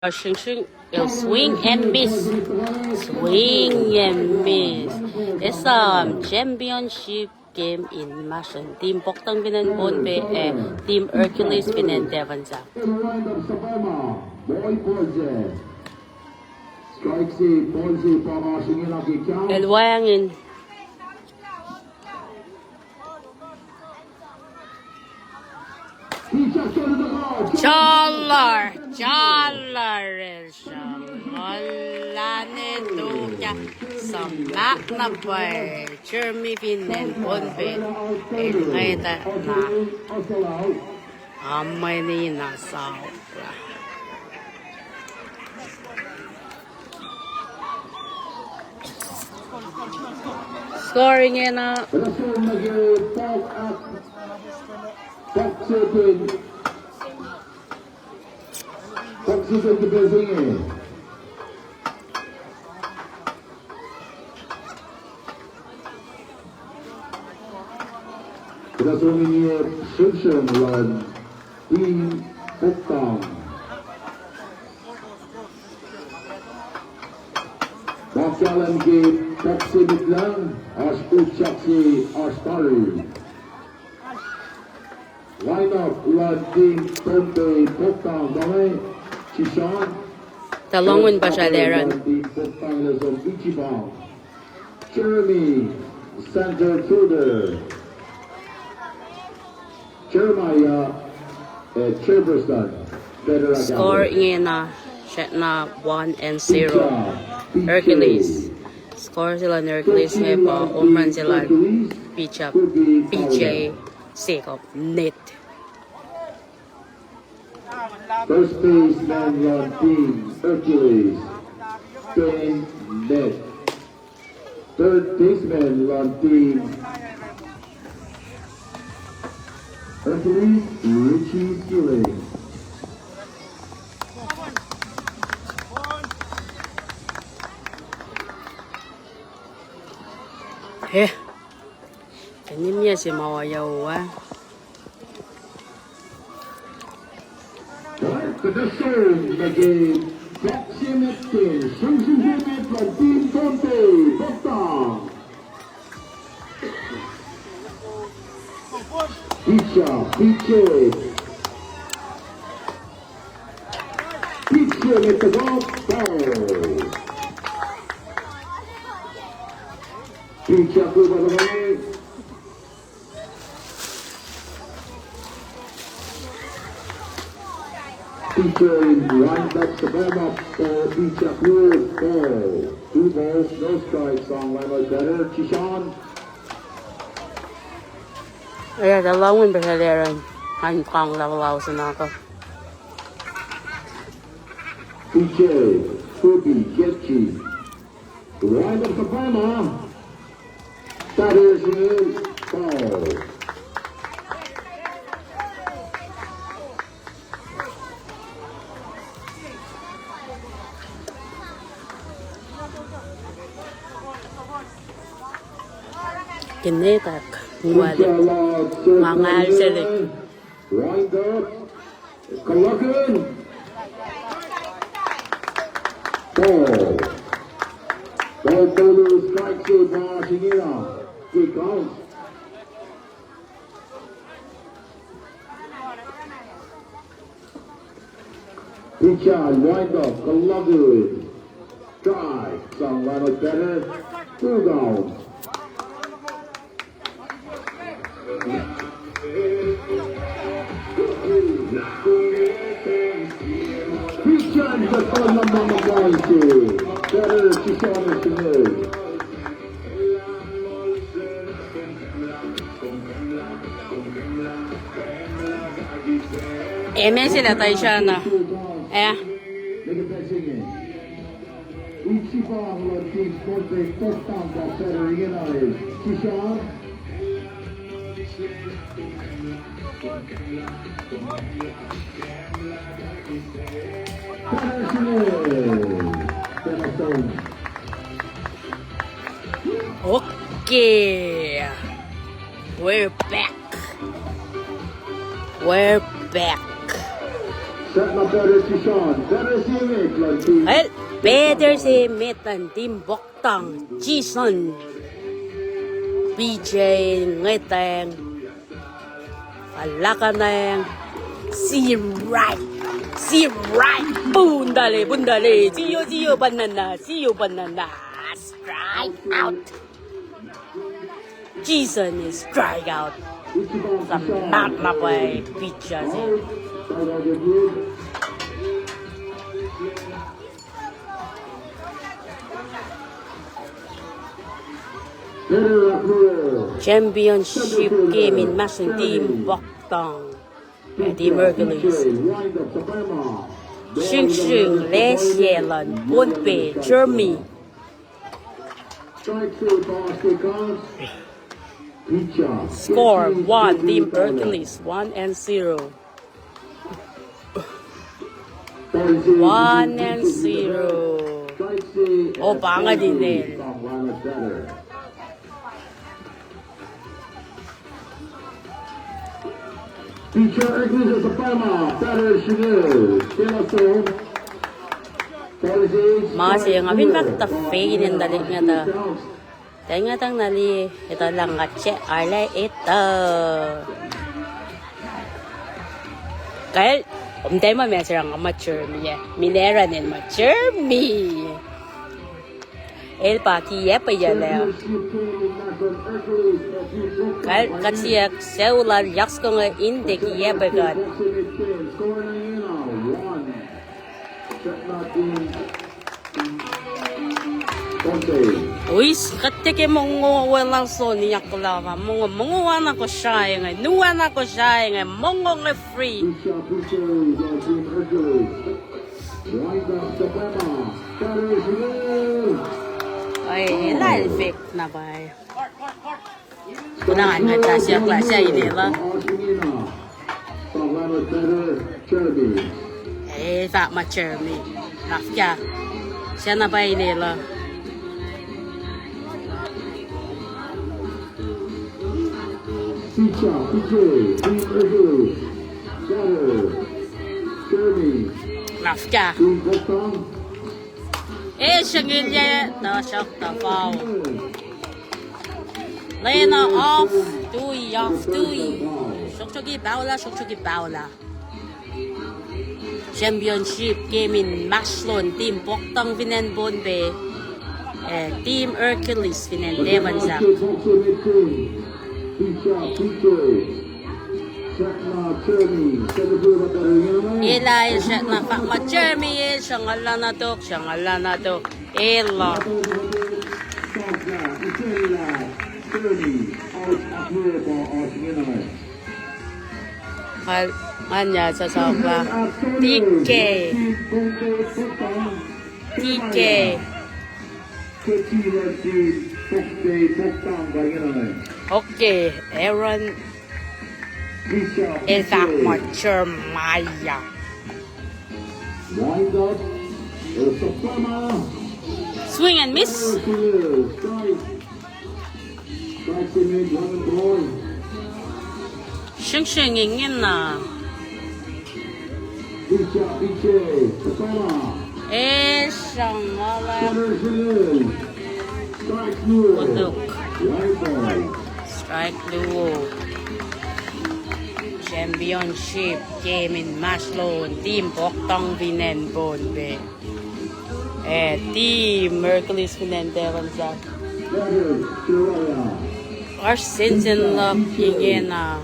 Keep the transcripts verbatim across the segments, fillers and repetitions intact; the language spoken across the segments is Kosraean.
Sing sing, el swing and miss. Swing and miss. Esam championship game inmahsrlon team Poktang fin acn Pohnpei ac team Hercules fin acn Tafunsak. El wacngihn. Jalar, Jalar, Jalar, lane tuka, suhmaht na pwacye, Jeremy fin acn Pohnpei, el ngwetah na, amweni na saok. Scoring ena. Kuhtuh som inge sruhsruhng luhn team Poktang. Pahkkahlwem ke pahk se met lang, oasr utyak se oasr tari. Lineup luhn team Pohnpei Poktang, Dame, Chishan. Tuh longun pa sraleren. Team Poktang, Lesom Ichibang. Jeremy, center fielder. Jeremiah, uh, Jefferson, better. Score ingena, srackna one and zero. Hercules. Score se luhn Hercules inge pa home run se luhn Picha, P J Jacob Ned. First baseman luhn team Hercules, Ben Ned. Third baseman luhn team Hercules, Richie Skilling. He. Keni mia se ma wa yawa. Kuhtuh som nuh ke pahk se met ke sruhsruhng se met luhn team Pohnpei Poktang. Picha, P J. P J met tuhkuh, foul. Picha kuh pa tuhkuh. P J wind up the ball up for Picha kuh, foul. Two balls, no strikes on Lionel Better. Chishan. Aya, tuh longun pa sraleren. An kang law law se na kuh. P J, Kubi, Getchi. Wind up the ball. Batter is in, foul. Kinetak, ngual. Mangal selik. Wind up. Kalakin. Ball. Ball, ball, strike, se, Washington. Kick out. Picha wind up, Kalakin. Strike, sang Lionel Better. Two down. Picha in the corner, number twenty. Better, Chishan. Eme se lah taisana. Eh. Okay. We're back. We're back. Sahp na batter Jisun, batter se met luhn team. El batter se met luhn team Poktang, Jisun. P J Ngetang. Alakanang. Sirai. Sirai. Pundale, pundale. Siyo, siyo, banana. Siyo, banana. Strike out. Jisun is strike out. Sa mat na pwacye pitcher se. Championship game inmahsrlon team Poktang. Team Hercules. Sringsring, last year luhn Pohnpei, Jeremy. Score, one, Team Hercules, one and zero. One and zero. O, pa nga di nel. Ma se nga fin fahk tuh fake in tuhlihk nga tuh. Tuhlihk nga tuh na liye, etuh lah nga che arlac etuh. Kal, om tama ma sera nga mature me, minera nen mature me. El pa kiyac pwacye lah. Kal, kuht siyuck sucu lal Yaksko inge in tiac kiyac pwacye kuht. Uis, kuht tiac ke mongo weluhl Sony Yaklava, mongo, mongo oacna Kosrae inge, nu oacna Kosrae inge, mongo inge free. Ai, elah el fake na pwacye. Kuna ngan nga ta siap lah sia inela. Eh, fahk ma Jeremy. Rafka. Sia na pwacye inela. Rafka. Eh, srengilye, tuhsruhktuh foul. Lena off, tui, off, tui. Sroksroki paula, sroksroki paula. Championship game inmahsrlon team Poktang fin acn Pohnpei. Eh, team Hercules fin acn Tafunsak. Elah el srackna fahk ma Jeremy el sruhnguhl na tok, sruhnguhl na tok. Elah. Ngan, ngan ya sasaklah. T K. T K. Okay, Aaron. El fahk ma Jeremiah. Swing and miss. Sringsring ingena. Eh, sruhnguhl. Kotok. Strike luo. Championship game inmahsrlon team Poktang fin acn Pohnpei. Eh, team Hercules fin acn Tafunsak. Oasr sensen luhk ingena.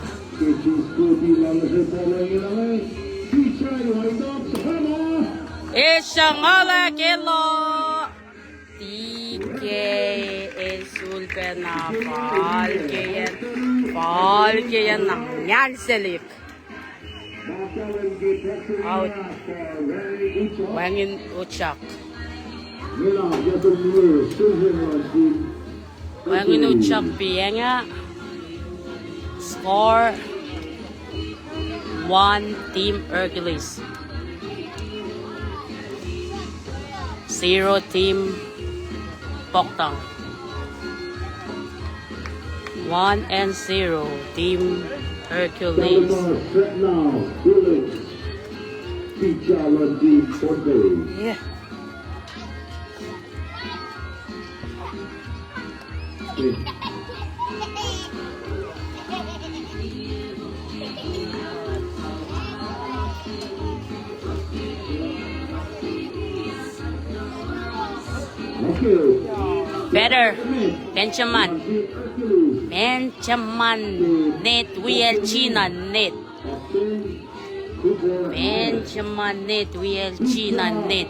Eh, sruhnguhl kelo. T K el sulpacna fal ke yen, fal ke yen na ngal selik. Out. Wacngihn utyak. Wacngihn utyak piacng ah. Score. One Team Hercules. Zero Team Poktang. One and zero Team Hercules. Picha luhn team Pohnpei. Yeah. Better. Benjamin. Benjamin. Net. Wiel Gina. Net. Benjamin Net, wiel Gina Net.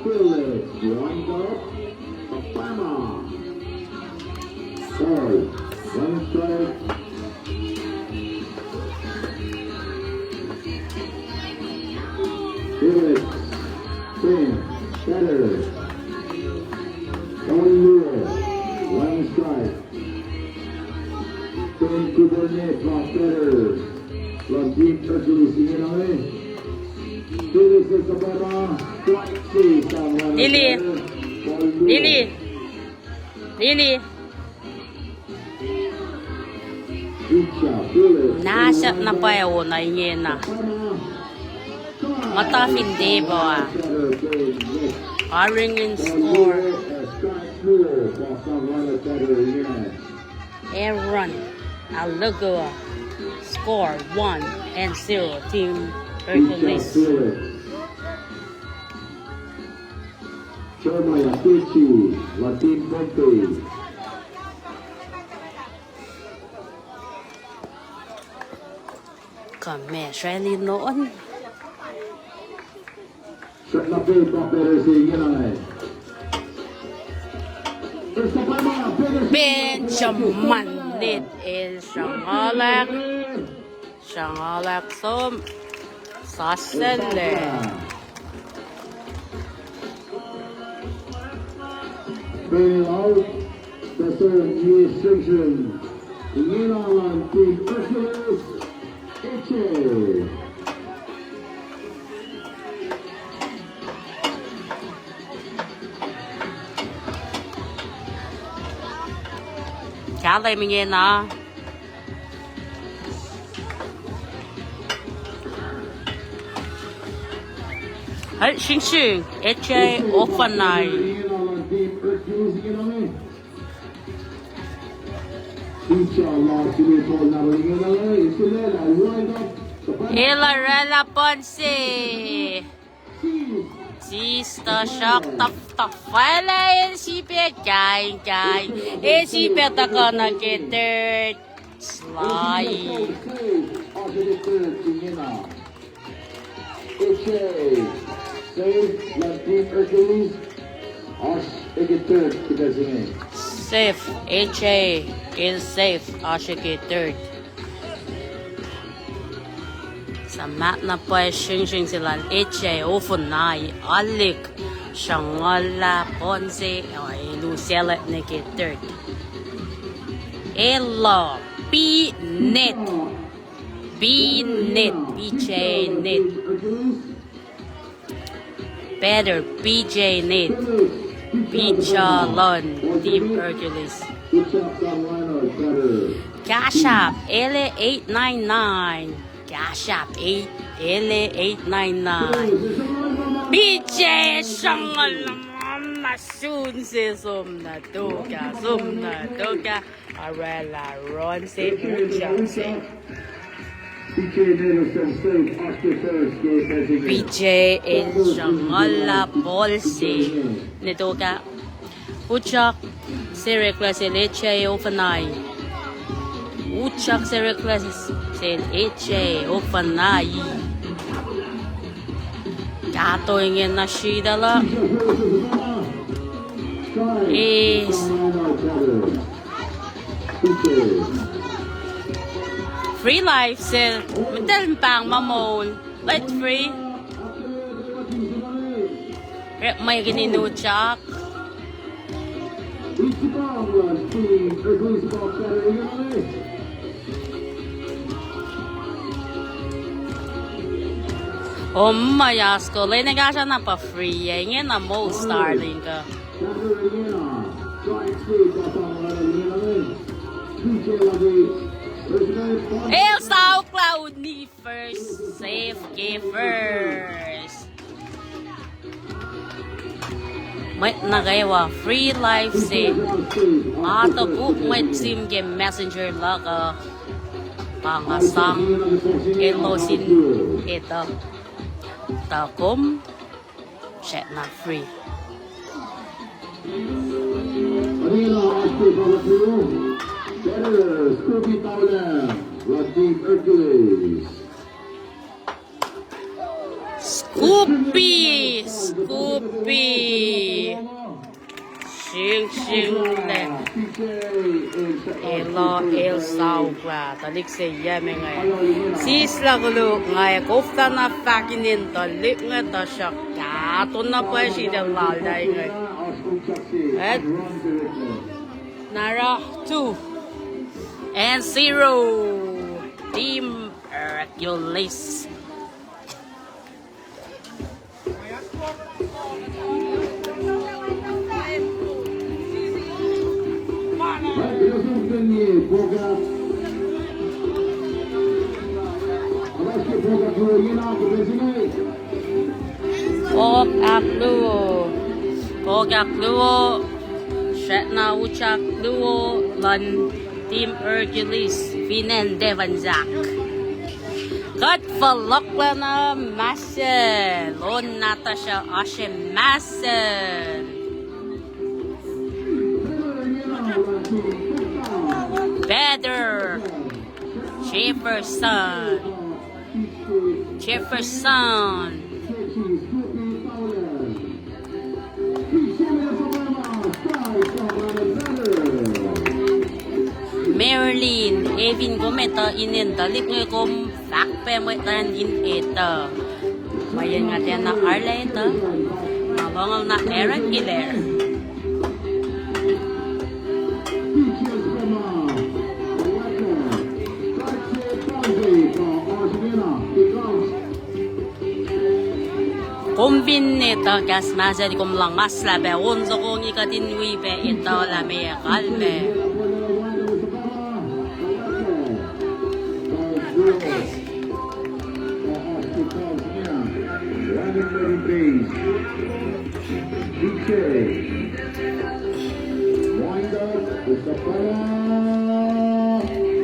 One strike. Vancouver Net, Ross Feather. Luhn team Hercules ingena. Lily. Lily. Lily. Nahsyak na pwacye na ingena. Muhta fin table ah. Oaring in score. Aaron Allegua. Score one and zero. Team Hercules. Jeremiah Techi, Latin Pompey. Come, Shelly Noon. Benjamin Net el sruhnguhlak. Sruhnguhlak som. Sasele. Bailout. Person ye station. Ingena luhn team Hercules. Eche. Kahlwem ingena. Hai, sringsring, Eche Ofanai. Elah oraclah puhn se. Sis tuhsruhk tuhfahlah el sifil kain kain. El sifil tuhkuh nuh ke third slide. Save, Eche el save, oasr ke third. Suhmaht na pwacye sringsring se lal Eche Ofanai, Alik, sruhnguhlah puhn se, el usaclwack nuh ke third. Elah, P Net. P Net, P J Net. Better, P J Net. Picha luhn team Hercules. Kahsruhp, ele eight nine nine. Kahsruhp, ele eight nine nine. P J sruhnguhl na sun se som na tohkoh, som na tohkoh. Oraclah run se, utyak se. P J el sruhnguhlah puhn se. Ne tohkoh. Utyak se oreklac sel Eche Ofanai. Utyak se oreklac sel Eche Ofanai. Kahto ingena sritacl uh. Eis. Free life sel, muhtahl pahng ma moul. Let free. Rep ma kini nutsak. Om ma yasko, lwen ekahsr na pa free, ingena moul Starlink uh. El saukla uni first, save ke first. Mwet nuh kwewa free live se. Nga topuk mwet sim ke messenger luhk uh, pa nga sang elos in etuh. Tuh kom srackna free. Scoopy, Scoopy. Sing, sing, le. Elah el sauk lah tuhlihk se yac me inge. Sislah koluk nga ac koflana fahk inen tuhlihk inge tuhsruhk kahto na pwacye sritacl lal inge. At nara two and zero. Team Hercules. Pok ahkluo. Pok ahkluo. Srackna utyak luo luhn Team Hercules fin acn Devon Zak. Kuht fohlohklac nuh Mahsel, on nahtuhsr uh oasr Mahsel. Batter. Jefferson. Jefferson. Marilyn, Evin, kom etuh inen tuhlihk inge, kom fahk pac mwet uh in etuh. Mweyen nga tiacna arlac etuh. Nga lohngol na Aaron Killer. Kom fin etuh kahs Mahsel, kom luhngaslah pac on soko inge kuht in wi pac etuh lah meac kalmac.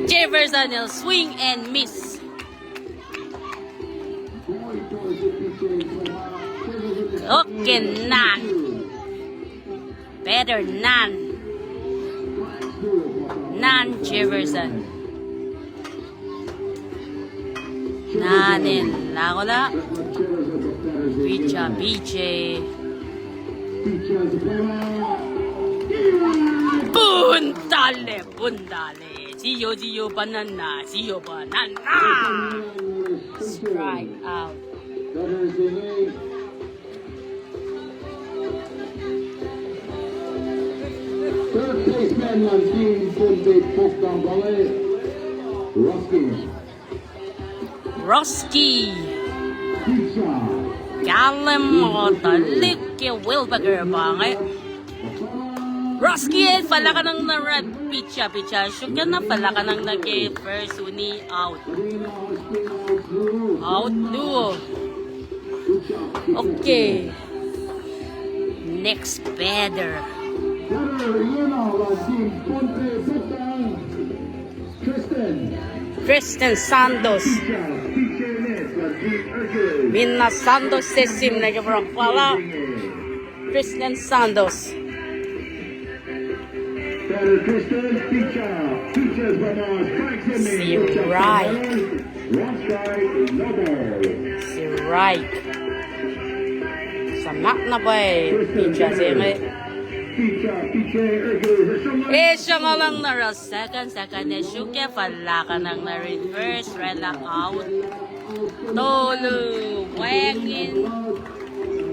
Jefferson el swing and miss. Okay, none. Batter none. None Jefferson. None in lakola. Pitcher, pitcher. Pun tale, pun tale. Siyo, siyo, banana, siyo, banana. Strike out. Third baseman luhn team Pohnpei Poktan Pale, Ruskin. Ruskin. Kahlwem, tuhlihk ke Wilbacher pa inge. Ruskin el falakanang na ra pitcher, pitcher sruhkena falakanang na ke first uni out. Out luo. Okay. Next batter. Tristan Santos. Minna Santos se sim nuh ke front pala. Tristan Santos. Strike. Strike. Suhmaht na pwacye pitcher se inge. Esrungolang na ra second, second ac sruhke falakanang na rin first, rela out. Tolu, wacngihn,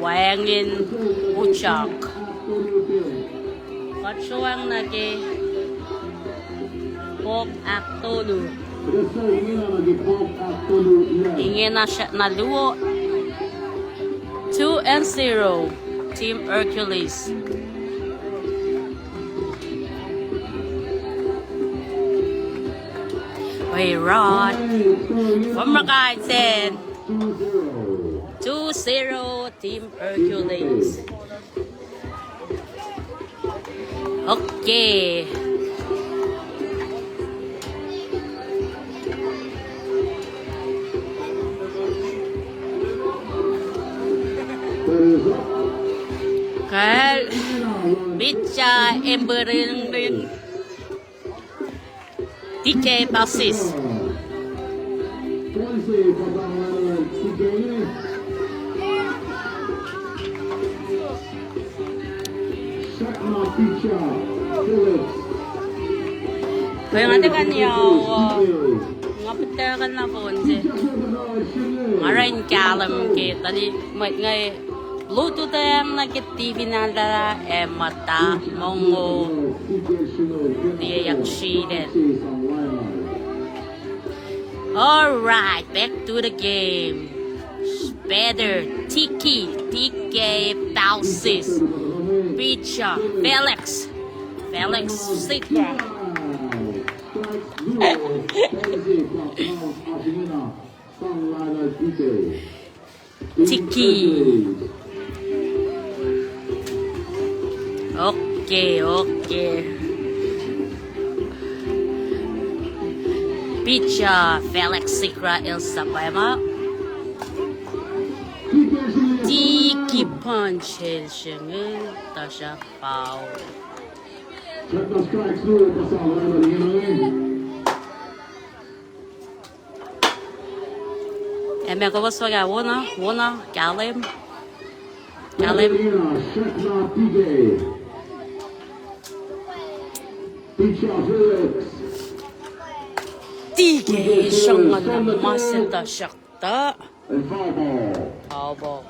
wacngihn uchak. Kuht sruang nuh ke pok ahktolu. Ingena srackna luo. Two and zero, Team Hercules. Oi, Rod. Former guys and two zero, Team Hercules. Okay. Kal, pitcher, emperor, D K Palsis. Pweng atekan yao, uh, nga putacl na phone se. Nga run kahlwem ke tali mwet ngai Bluetooth ang na ke T V na lala ac muhta mongo. Tiac yak srihke. All right, back to the game. Batter, Tiki, D K, Palsis, Picha, Felix, Felix, Sika. Tiki. Okay, okay. Picha, Felix Sigra el sapwacma. Tiki punch el srengel, tuhsruhk foul. Emma kowos fuhkah, wona, wona, kahlwem. Kahlwem. D K sruhnguhl na ma se tuhsruhktuh. Foul ball.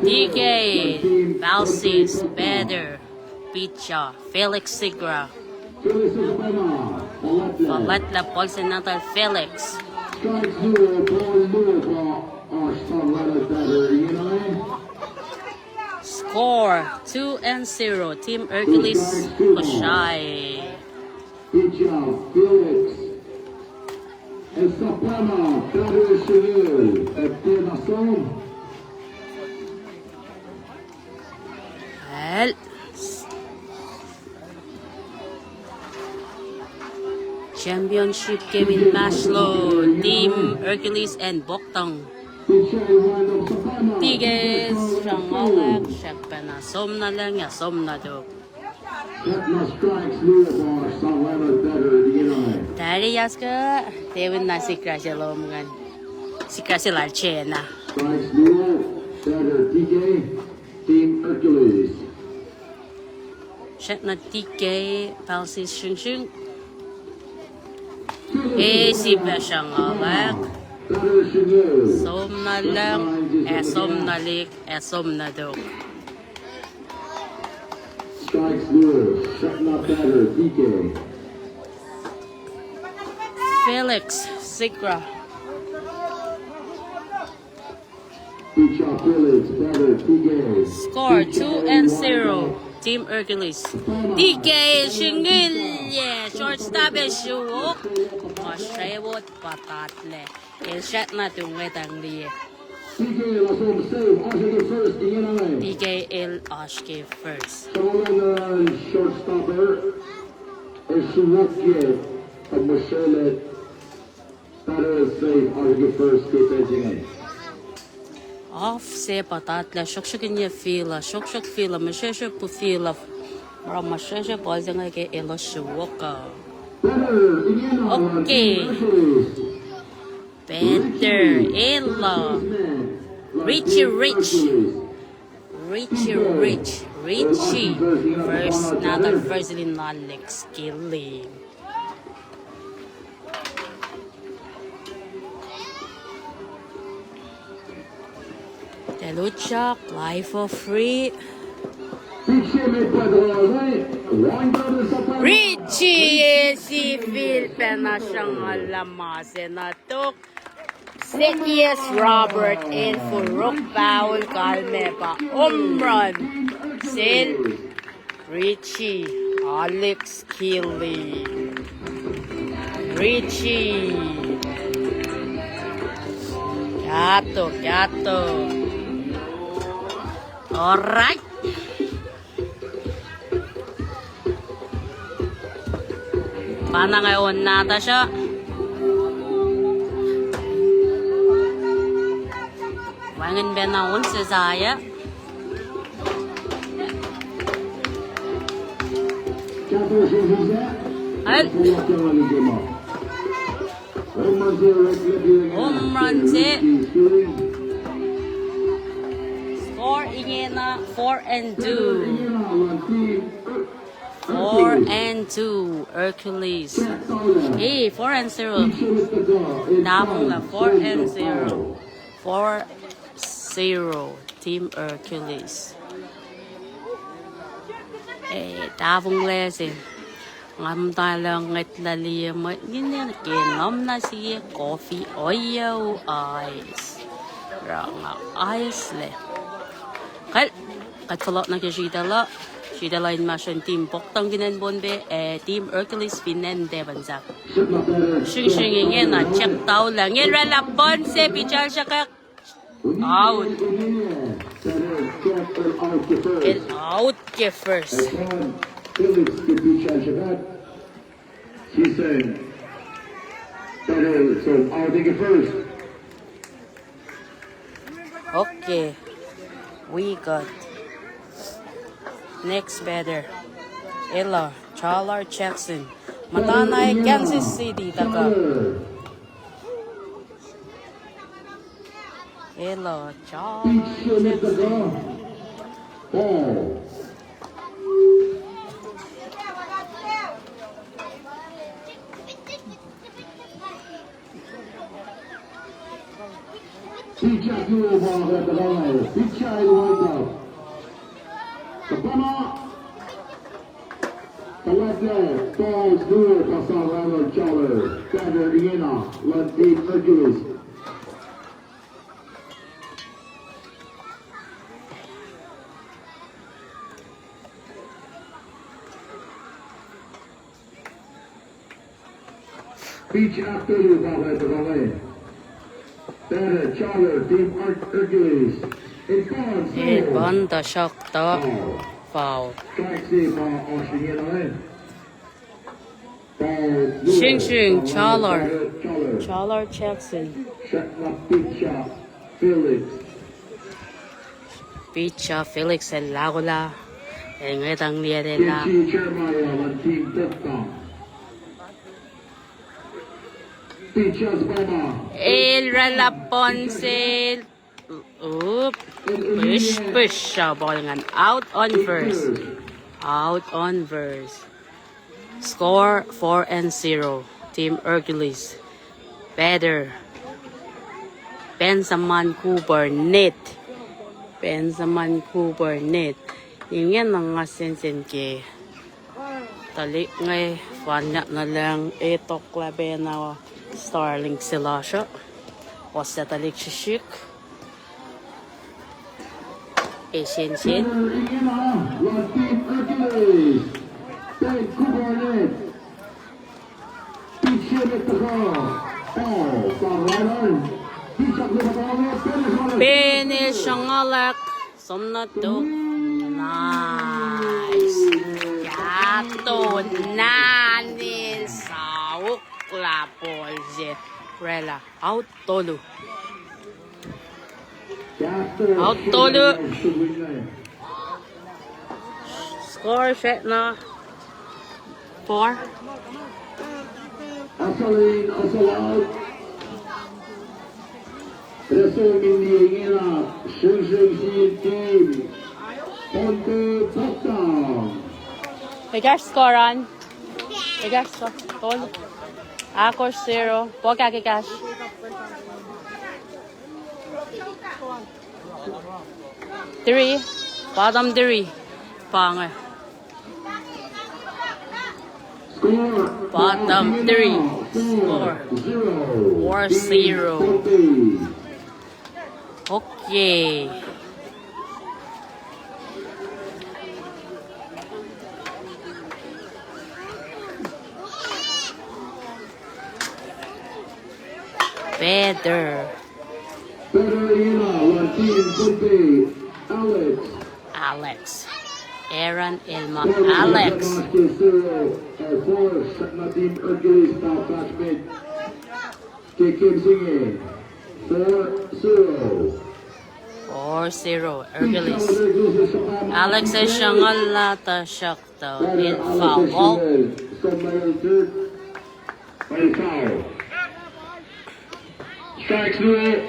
D K, Palsis, Batter, Picha, Felix Sigra. Palatla, Paulsen natal Felix. Score, two and zero, Team Hercules, Koshai. Picha, Felix. El sapwacma, Batter srengel, ac pacna som. Well, championship game inmahsrlo, Team Hercules and Boktang. D K sruhnguhl, srackpacna som na lucng ac som na tok. Tari yaska, Tewin na sikrase lom ngan. Sikrase lal chena. Srackna D K, Palsis sringsring. Ac sifilpac sruhnguhl. Som na lucng, ac som na lik, ac som na tok. Felix Sigra. Score, two and zero, Team Hercules. D K srengilye, shortstop ac sruok. Masrewot patatle. El srackna tungwetang liye. D K el oasr ke first. Shortstopper el sruokye, tuh masrele. Off se patatle, sroksrok inye field uh, sroksrok field uh, masrosro pu field uh, oruh masrosro ball se inge ke elos sruok uh. Okay. Batter, elah. Richie Rich. Richie Rich. Richie. First, another first in Alex Killing. Teluchak, life of free. Richie, sifilpac na sruhnguhl ma se na tok. Setius Robert el forok foul kalmac pa home run. Sel Richie, Alex Killing. Richie. Kato, kato. All right. Panang ac on nahtuhsr uh. Wacngihn pacna on se sahyac. Al. Home run se. Score ingena four and two. Four and two, Hercules. Hey, four and zero. Tabung lah four and zero. Four zero, Team Hercules. Eh, tabung lesi. Nga muhta lah ngwetlah liye mwet nina ke nom na sie coffee Oyo ice. Ranga ice le. Kal, kuht fohlohk nuh ke sritacl uh. Sritacl uh inmahsrlon team Poktang fin acn Pohnpei, eh, team Hercules fin acn Tafunsak. Sringsring ingena, check taulah. Nge oraclah pun se, pitcher sruhkwack. Out. El out ke first. Okay. We got next batter. Elah, Charlar Jackson. Muhtana ac Kansas City tuhkuh. Elah, Charlar Jackson. Pitcher, pitcher, Charlar, batter ingena luhn Team Hercules. Pitch after you, Baba, to the left. Batter, Charlar, Team Hercules. El pun, tuhsruhktuh foul. Strike se pa oasr ingena. Sringsring, Charlar. Charlar Jackson. Srackna pitcher, Felix. Pitcher Felix el lakola, el ngwetang liye lwelah. Pitcher Jeremiah luhn Team Poktang. Pitcher Bama. El oraclah pun se. Oop. Push, push, uh, ball ngan out on first. Out on first. Score four and zero. Team Hercules. Batter, Benjamin Cooper, net. Benjamin Cooper, net. Ingena nga sensen ke tuhlihk inge, fanyak nuh lucng, etoklah pacna Starlink se lasr uh. Oasr tuhlihk srihsrihk. Esensen. Pene sruhnguhlak, som nuh tok. Nice. Kato, nani, sauklah ball se. Oraclah. Out tolu. Out tolu. Score, Shetna. Four. Asalin, asal out. Wrestling in the arena, Sringsring C N team. Pohnpei Poktang. Ekahsr score an. Ekahsr score. Tolu. Ahkosr zero. Pokak ekahsr. Three. Bottom three. Pa inge. Bottom three. Score. Four zero. Okay. Peter. Peter Ina, Martin Pompey, Alex. Alex. Aaron Elma, Alex. Four zero, Hercules. Four zero, Hercules. Alex el sruhnguhl lah tuhsruhktuh el foul. Strikes rule.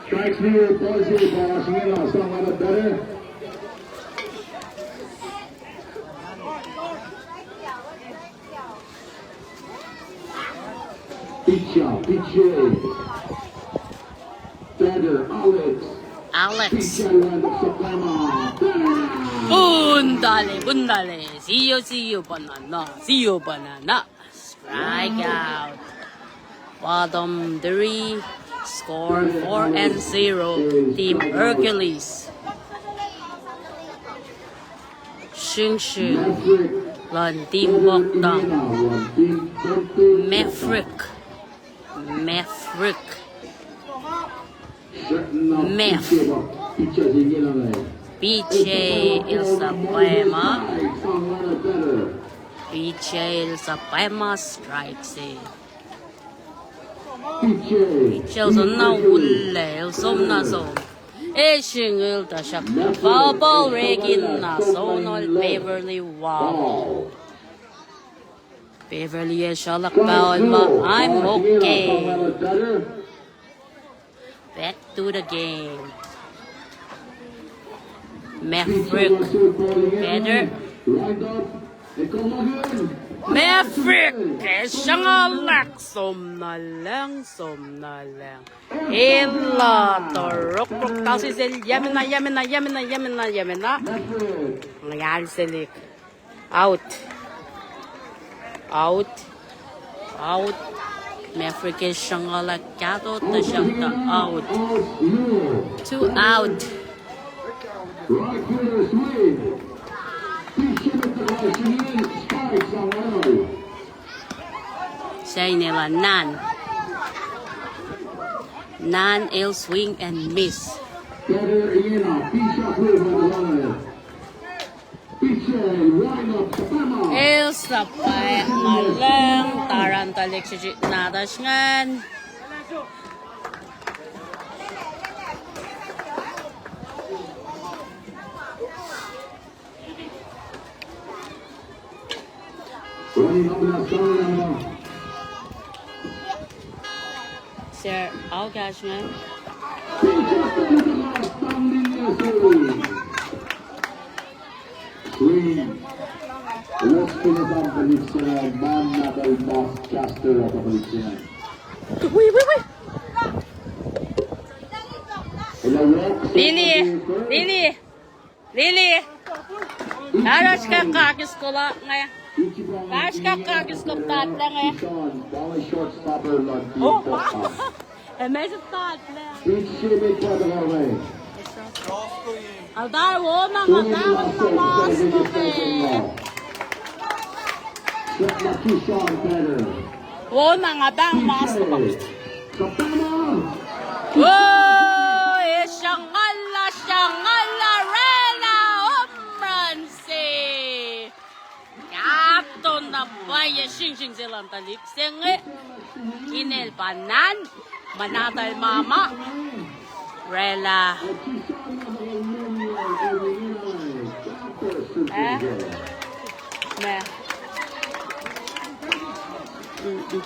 Strikes rule, policy, pa oasr inge na, someone better. Pitcher, pitcher. Batter, Alex. Alex. Pitcher, Alex, Oklahoma. Bundale, bundale. Sio, sio, banana. Sio, banana. Strikeout. Bottom three, score four and zero, Team Hercules. Sringsring luhn Team Boktam. Maverick. Maverick. Mav. Pitcher el suhpwacma. Pitcher el suhpwacma, strike se. Pitcher el som na ullac, el som na som. Ac sruhnguhl tuhsruhktuh foul ball, rekihn na sonol Beverly Wall. Beverly el sruhlahk pahol ma, I'm okay. Back to the game. Maverick. Batter. Maverick. Sruhnguhl lah som na lucng, som na lucng. Elah, torokrok tasi sel, yamena, yamena, yamena, yamena, yamena. Ngal selik. Out. Out. Out. Maverick el sruhnguhl lah kahto, tuhsruhktuh out. Two out. Sain elah Nan. Nan el swing and miss. El suhpwacma lucng, taran tuhlihk srihsrihk nahtuhsr ingacn. Sir, ao kahs ingacn. Swing. Los pinatam panik sena, man natal mas caster of panik sena. Wi, wi, wi. Lili, Lili. Lili. Oasr kakis kola inge. Oasr kakis kola inge. Oh. Emes tatlac. Altar wona nga tawon na mas inge. Wona nga tawon mas inge. Oh, esruhnguhl lah, sruhnguhl lah, orwaclah home run se. Kahto na pwacye sringsring se luhn tuhlihk se inge. Inel pa Nan, muhnahs lal mama. Orwaclah. Eh? Meac? Mm-mm.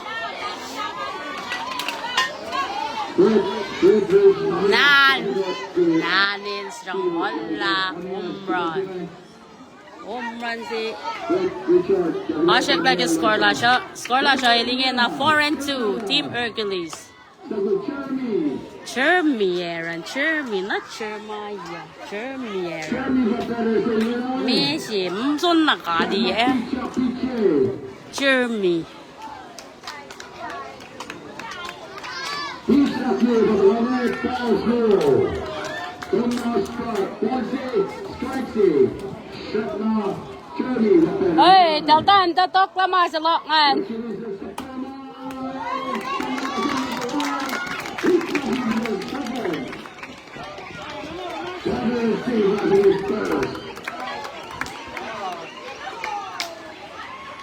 Nan, Nan el sruhnguhl lah home run. Home run se. Oasr pac ke score lasr uh. Score lasr uh el ingena, four and two, Team Hercules. Jeremy, Aaron, Jeremy, not Jeremiah. Jeremy, Aaron. Meac se, mm, som na kali, eh. Jeremy. Oi, tal tan, ta tok lah ma se loh ngan.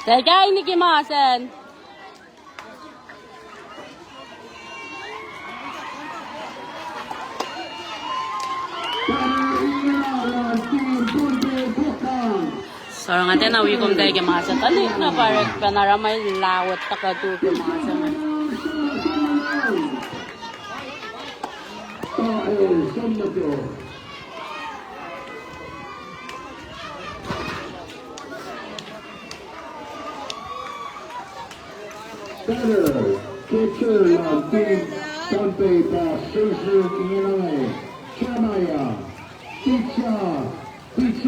Takai Niki Masen. Sara nga tena wi kom teke masa talik na parek panara mai lawet takatu ke masa. Batter, catcher, team Pohnpei pa Shershir Ingenai, Jeremiah, Teacher, P J,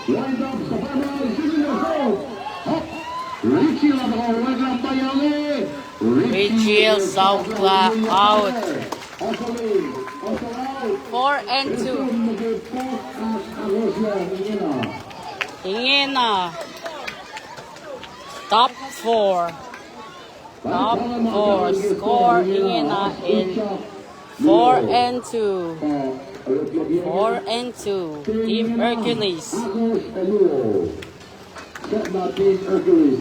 wind up, Savannah, Junior Hope. Richie lah baka wind up pa yale. Richie Saukla out. Four and two. Ingena. Top four. Top four. Score Ingena el four and two. Four and two. Team Hercules. Team Hercules.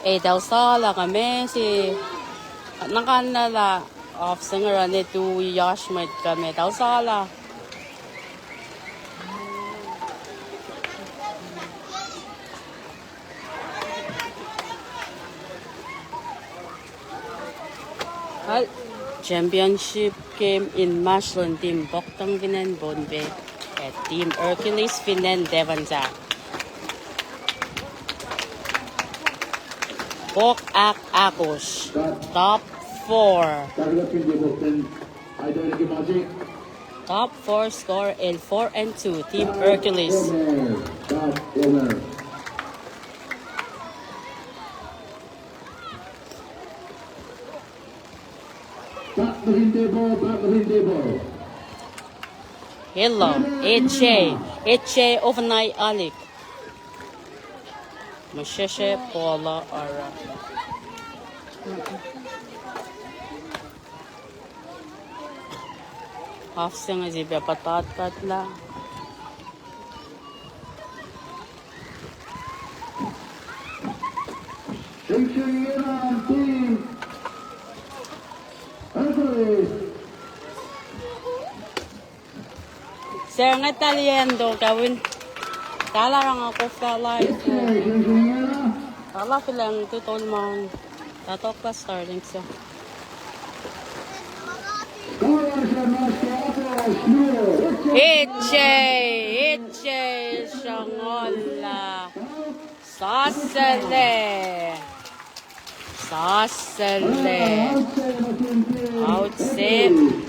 Etausala kame si nakanala off singer ne tu yash met kame tausala. Al championship game inmahsrlon team Poktang fin acn Pohnpei ac team Hercules fin acn Devonshire. Pok ahk ahkosr. Top four. Top four score el four and two, Team Hercules. Hello, H J, H J overnight alik. Masheshe pola ara. Half senge sipia patatpat lah. Sir, nga talian do kawin. Tala ranga kof tala ito. Tala filang tu tolman. Tatok pa starting so. H J, H J, Shangola. Sasele. Sasele. Out save.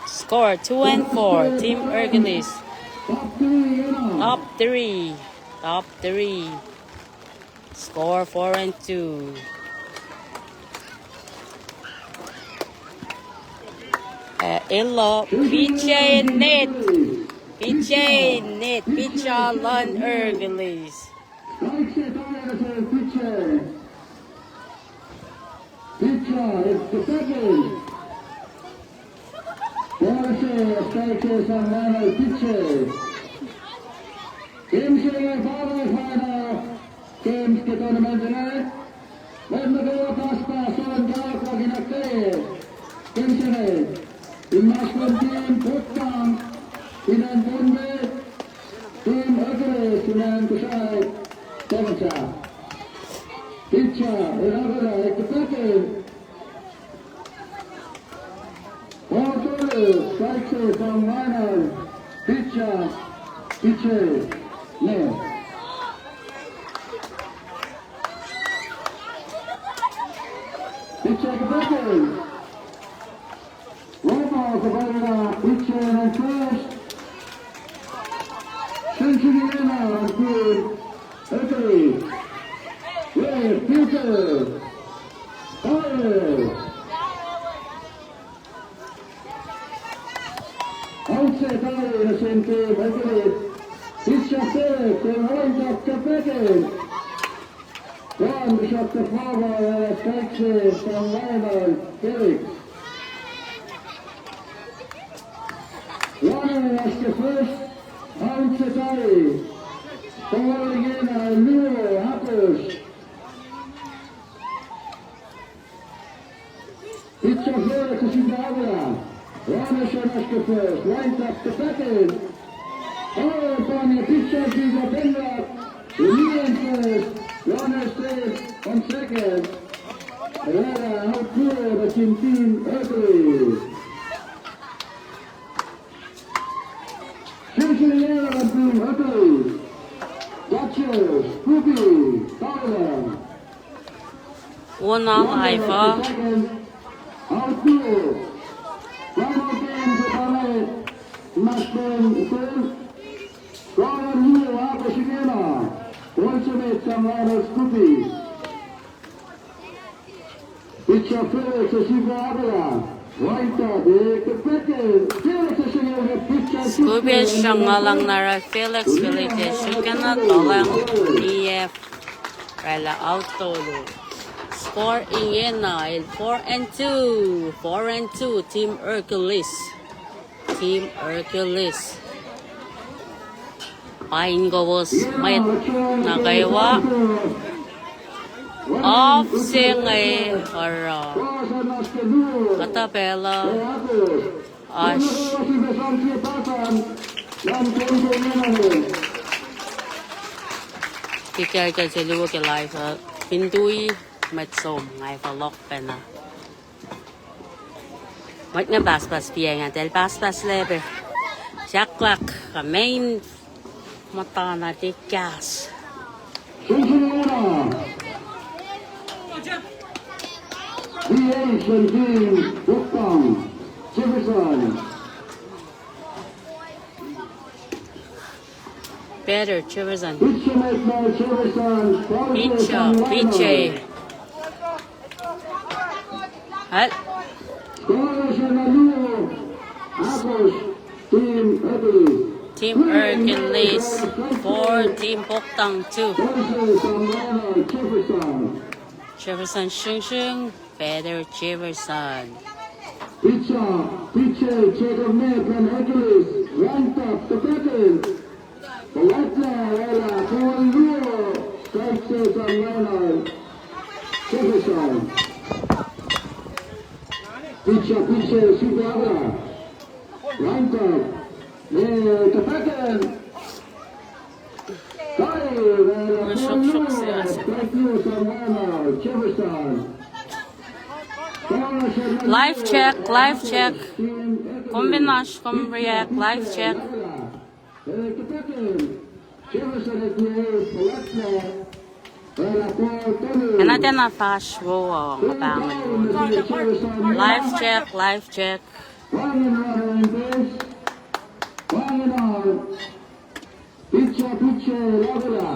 Score two and four, Team Hercules. Top three. Top three. Score four and two. Uh, Illo, P J Nate. P J Nate, P J Lon Hercules. Pitcher is the second. Ball se, strike se sang Lionel pitcher. Game se inge, final, final games ke tournament inge. Mwet nuh kwewa paspas on kawuck luhk in ahkkweye game se inge. Inmahsrlon team Poktang, fin acn Pohnpei, team Hercules, fin acn Kosrae, Devonshire. Pitcher, el ahkolah, el kihpacke. Ball tolu, strike se sang Lionel, pitcher, pitcher, ne. Pitcher kihpacke. Roma, Savarna, pitcher and first. Century Lena, and good. Okay. Yeah, pitcher. Fire. Pitcher, Felix, el wind up ke packin. Ron Bishop Tefava, el strike se sang Lionel Felix. Lionel oasr ke first, Aun Setari. Ball ingena, luo, Akos. Pitcher Felix Sibabla. Runners oasr ke first. Wind up ke packin. Oh, panye pitcher Peter Penrod. Release first. Runner safe on second. Lala outfield nuh sin team Hercules. Session eleven team Hercules. Catcher, Scoopy, Tyler. Ona laifa. Scoopy sruhnga lang nara Felix, Felix srihkena tolang, E F. Rala out tolu. Score ingena el four and two, four and two, Team Hercules. Team Hercules. Pain kowos mwet nuh kwewa. Off se inge oruh. Kuhtuh pacl uh. Oasr. Kikacl ke se luo ke live uh, fin tui mwet som nga fohlohk pacna. Mwet inge pahspahs piacng ah, el pahspahs lepe. Sahklak, ka main muhtana te kahs. Cincinnati. B H and Dean Buktang Jefferson. Batter Jefferson. Pitcher, pitcher. Al. Team Hercules four, Team Buktang two. Jefferson sringsring. Batter Jefferson. Pitcher, pitcher, Jacob May from Hercules, ranked up, the batting. Balatla, ela, kowal luo, strike se sang Lionel Jefferson. Pitcher, pitcher, Sibabla. Ranked up. Eh, the batting. Live check, live check. Kom fin oasr, kom react, live check. Kena tiacna fahsr wo uh, nga pahngon. Live check, live check. Pitcher, pitcher, Lavela.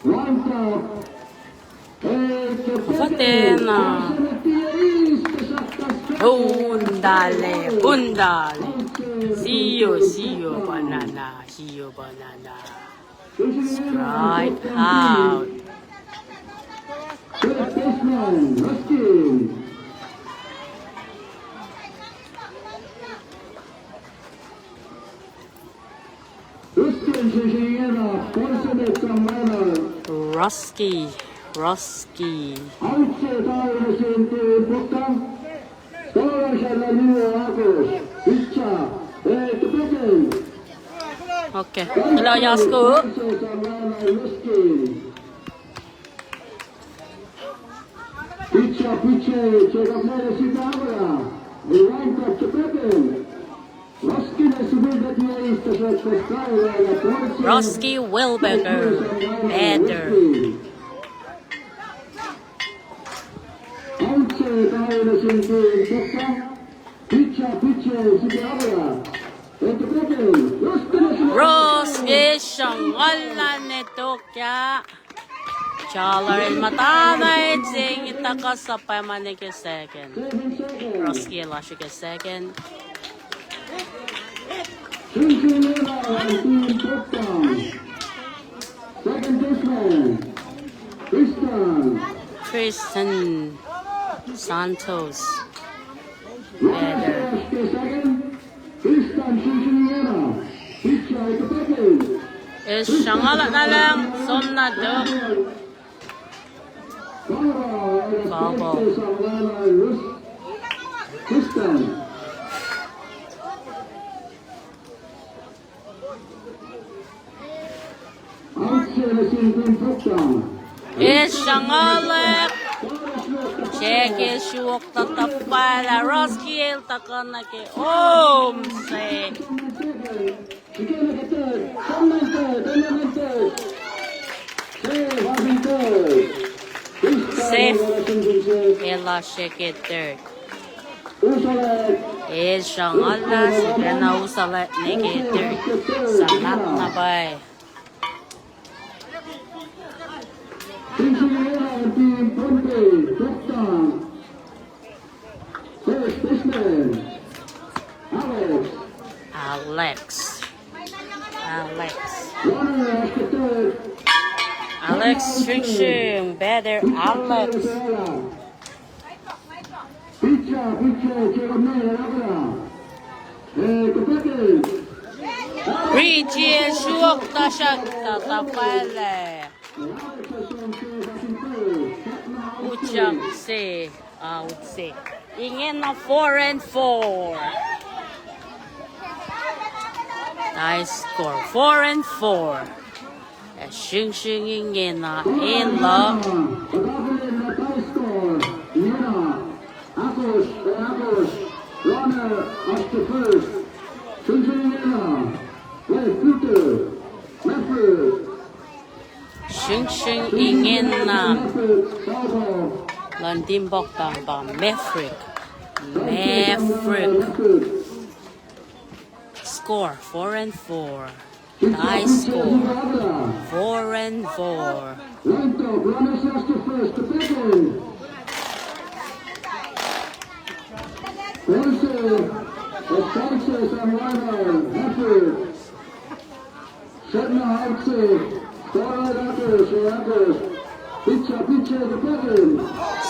One top. Fatena. Undale, undale. See you, see you, banana, see you, banana. Strike out. First baseman, Ruskin. Rusky, Rusky. Okay. Hello, Yasko. Rusky Wilbecker, batter. Rusky sruhnguhl na ne tokya. Jalar el muhtana, el se inge tuhkuh sap pwacma nuh ke second. Rusky el oasr ke second. Trinity Lena and Team Toktam. Second baseman, Tristan. Tristan Santos. Batter. Tristan Trinity Lena. Pitcher, the batter. Eis sruhnguhl na lang, som na tok. Foul ball. Eis sruhnguhl. Srihke sruok tuh tuhfahlah, Roski el tuhkuh nuh ke home se. Safe. Elah srihke third. Eis sruhnguhl lah, srihke na usalah nuh ke third. Suhmaht na pwacye. First baseman, Alex. Alex. Alex. Runner after third. Alex Singh Singh, batter Alex. Pitcher, pitcher, Jeremy Lavela. Eh, Richie, sruok tuhsruhk tuh tuhfahlah. Utyak se, I would say. Ingena four and four. Tie score, four and four. Ac Singh Singh ingena enenuh. Tie score, ingena. Akos, eh, Akos. Runner up to first. Singh Singh ingena. Left fielder. Left field. Singh Singh ingena. Luhn team Poktan pa Maverick. Maverick. Score, four and four. Tie score, four and four.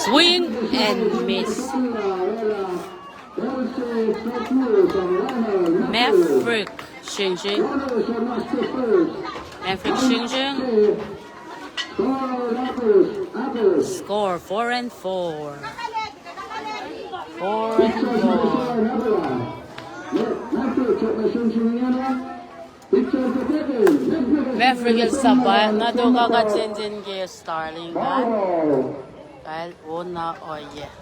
Swing and miss. Maverick Singh Singh. Maverick Singh Singh. Score, four and four. Four and four. Maverick el suhpwacna tok, kuht sensen ke starting line. Kal ona ohiyac.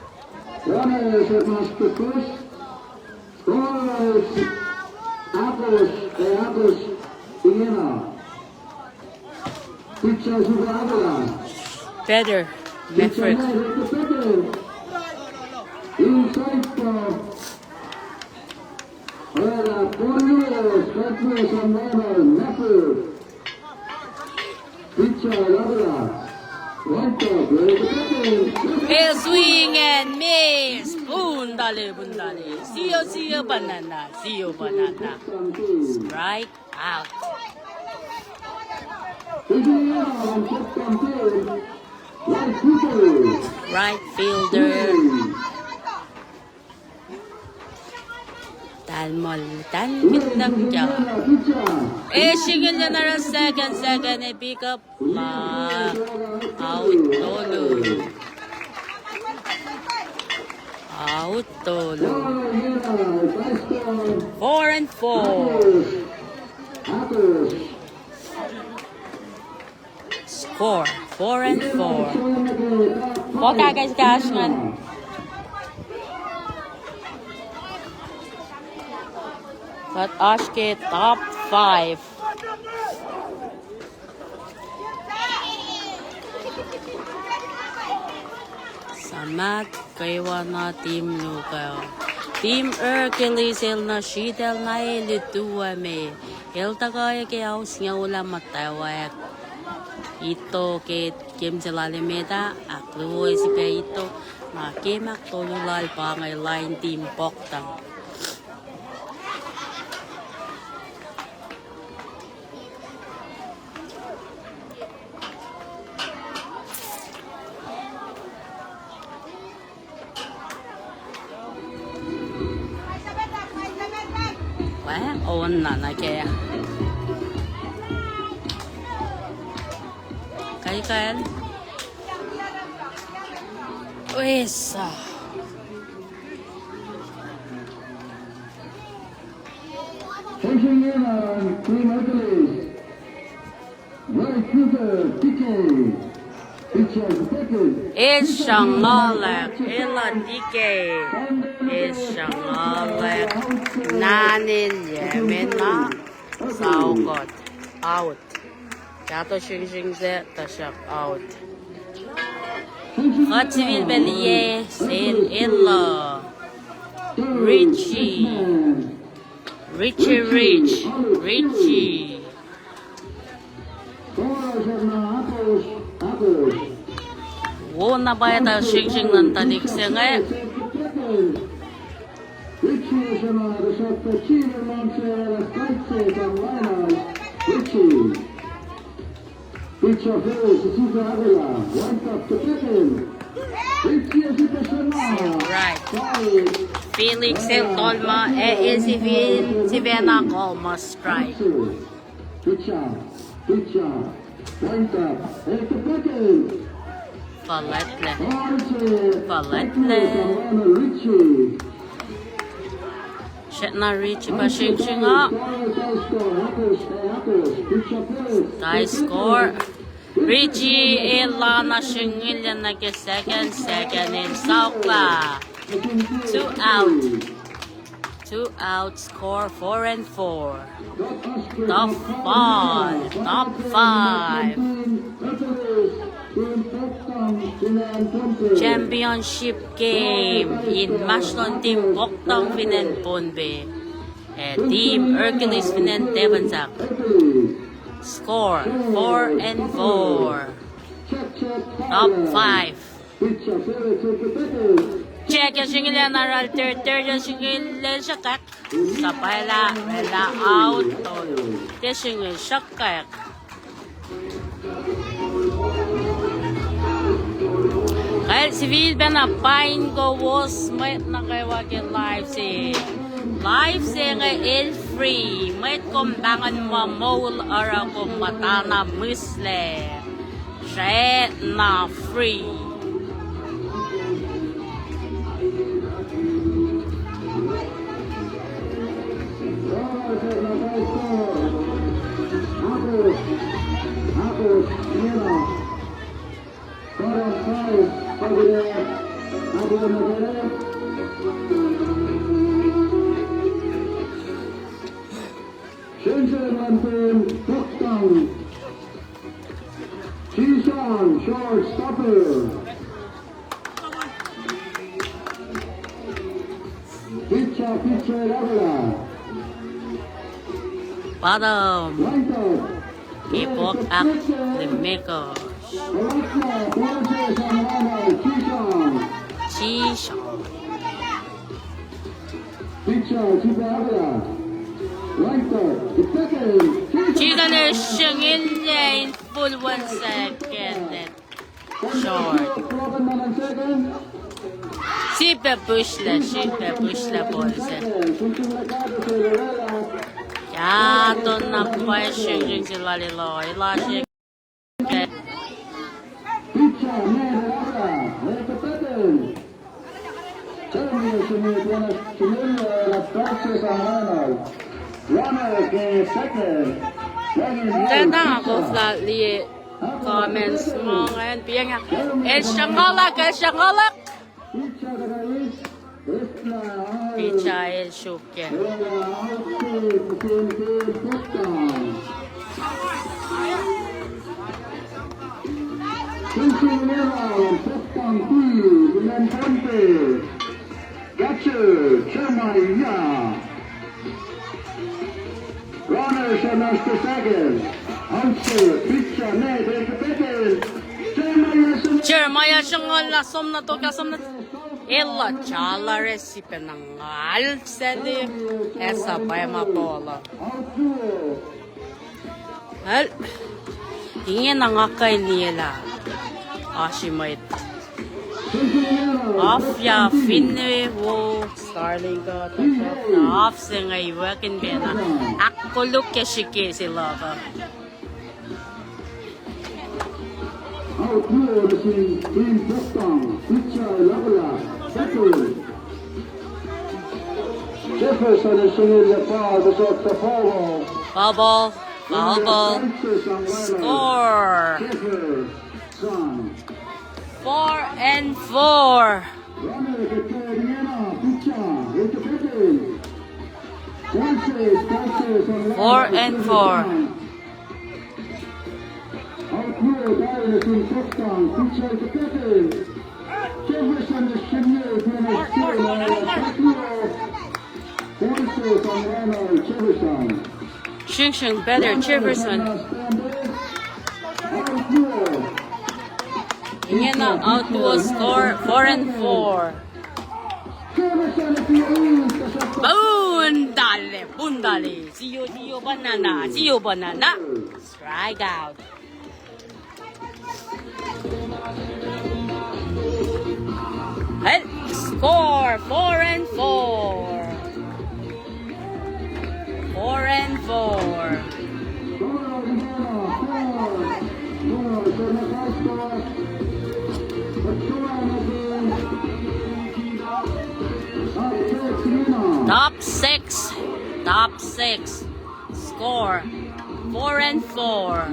Batter, Maverick. El swing and miss. Pun tale, pun tale. Sio, sio, banana, sio, banana. Strike out. Right fielder. Talmol, talmol. Eh, single na ra second, second, eh, pick up. Ma, out tolu. Out tolu. Four and four. Score, four and four. Kuht oasr ke top five. Suhmaht kwewa na team luhk uh. Team Hercules el na sritacl na el lutu me. El tuhkuh ke aus nga olah muhtwacwacack. Ito ke game se lal emet ah, ahkluo sifacna ito, na game ahktolu lal pa inge lain team Poktan. Na, na ke. Kahl, kahl. Wes. Eis sruhnguhlack, elah D K. Eis sruhnguhlack, nahnelah mena, saukot, out. Kahto sringsring se, tuhsruhk out. Kuht sifilpac liye, sel elah. Richie. Richie Rich. Richie. Wo na pwacye tuh sringsring luhn tuhlihk se inge. Right. Felix el tolma, ac el sifil, sifacna kolma strike. Fuhlwactlac. Fuhlwactlac. Srackna Richie pa sringsring uh. Tie score. Richie el lana sringilyac nuh ke second, second in saukla. Two out. Two out, score four and four. Top five, top five. Championship game inmahsrlon team Kohtang fin acn Pohnpei ac team Hercules fin acn Tafunsak. Score four and four. Top five. Check, sringilyac na ralter, ter sringilyac sruhkwack. Sapwaclah, oraclah out, tol. Tiac sringil sruhkwack. Kahl sifilpacna paing kowos mwet nuh kwewa ke live se. Live se inge el free. Mwet kom pahngon muh moul oruh kom muhtana mihslac. Srackna free. Shensen Lanpin, Kohtang. Jishan, shortstopper. Pitcher, pitcher, Lavela. Bottom. Lined up. Ke pok ak limeko. Balatna, Borges, and Lana, Jishan. Jishan. Pitcher, Chipa Lavela. Lined up. The second. Jishan el sringilyac in full one second. Short. Sifilpac pihsrlac, sifilpac pihsrlac ball se. Kahto na pwacye sringsring se lal elah, elah srihke. Muhtwacta nga koflah liye comments ma ingacn, pa inge. El sruhnguhlack, el sruhnguhlack. Pitcher el sruokyac. Catcher, Jeremiah. Runner, Shamash to second. Out, pitcher, net, Jeremiah. Jeremiah sruhnguhl na som na tok ah, som na. Elah Chalare sifacna ngal sel, ac sapwacma ball uh. Al, ingena nga kuh in liye lah oasr mwet. Afya finne wo. Darling God, the God of sing a work in bena. Ahkkoluk ke srihke se luhk uh. Outlaw nuh sin Team Poktang, Pitchai Lakola, tackle. Jefferson el singucul yac pah, tuhsruhktuh foul ball. Foul ball, foul ball. Score. Jefferson. Four and four. Four and four. Sing sing better Jefferson. Ingena outlaw score four and four. Bundale, bundale. Sio, sio banana, sio banana. Strike out. Well, score four and four. Four and four. Top six. Top six. Score four and four.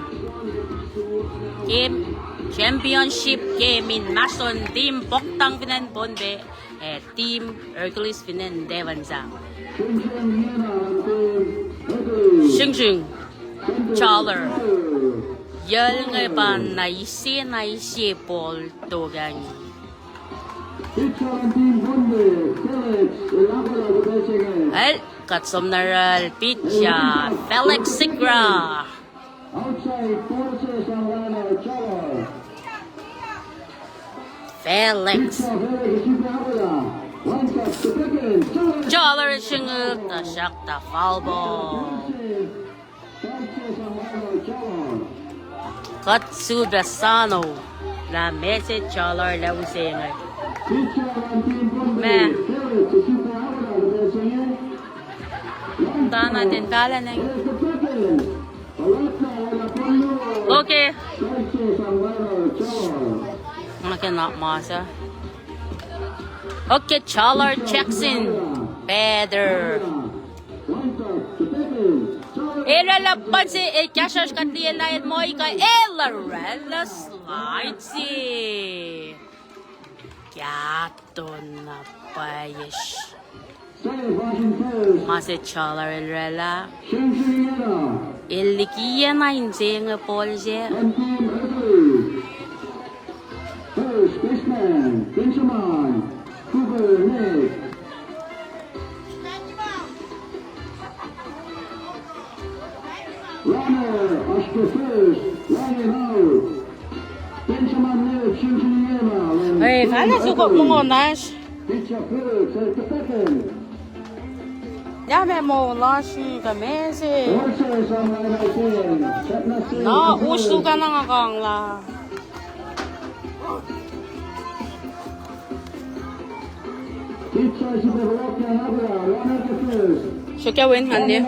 Game, championship game in Mason team Poktang fin acn Pohnpei, eh, team Hercules fin acn Devon sang. Sing sing. Chaler. Yel nge pa na ise na ise ball tokangi. El, kuht som nuh yohrohl pitcher, Felix Sigrah. Felix. Chaler sing, tuhsruhktuh foul ball. Kuht suk Sano lah message Chaler lah use inge. Ma. Tana ten pahlen inge. Okay. Okay, Chaler Jackson. Better. Erela panse, eh, kahsruhsr kuht liye lah el muh ikah, erela slide se. Kahto na pwacye. Ma se Chaler el oraclah. El liki na inse inge ball se. First baseman, Benjamin Cooper Ned. Runner, oasr ke first, line out. Benjamin Ned, Shinshiniema. Hey, fala sukok mongo nash. Pitcher Felix, at the second. Ya me mo lasr ka mese. Na usu ka na nga kangla. Srihke wen ngan ne.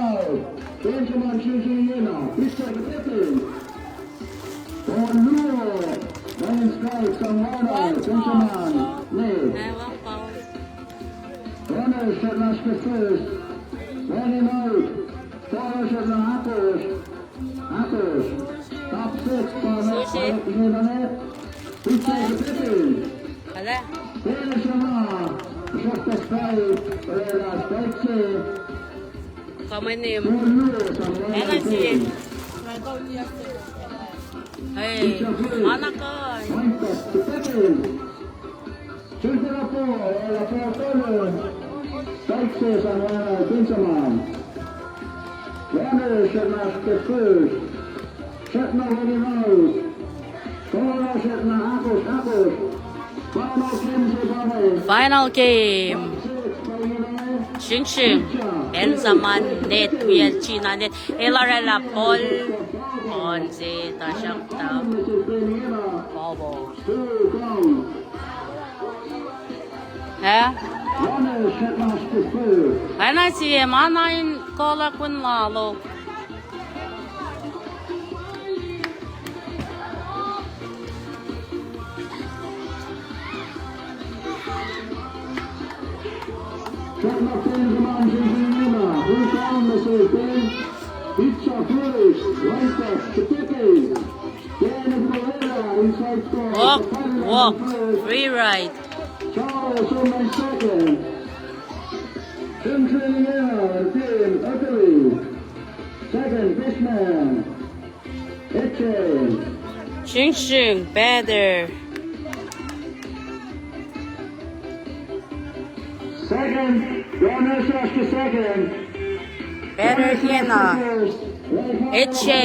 Runners srwaclah ke first. Running out. Fowler srwaclah ahkosr. Ahkosr. Top six. Sushi. Pitcher ke Pepe. Ala. Fowler srwaclah. Srwaclah strike. Fowler strike se. Common name. Anna si. Hey, Anna kai. Final game. Sing sing. Benjamin Ned, Wiel China Ned. El oraclah ball. On se, tuhsruhktuh. Ball, ball. Eh? Oacna sie ma na in kuhlwacng lalo. Walk, walk, free ride. Charles Omen second. Shingshing Lena, team Italy. Second, Fishman. Ece. Shingshing, better. Second, Jonas Ash the second. Better Hena. Ece.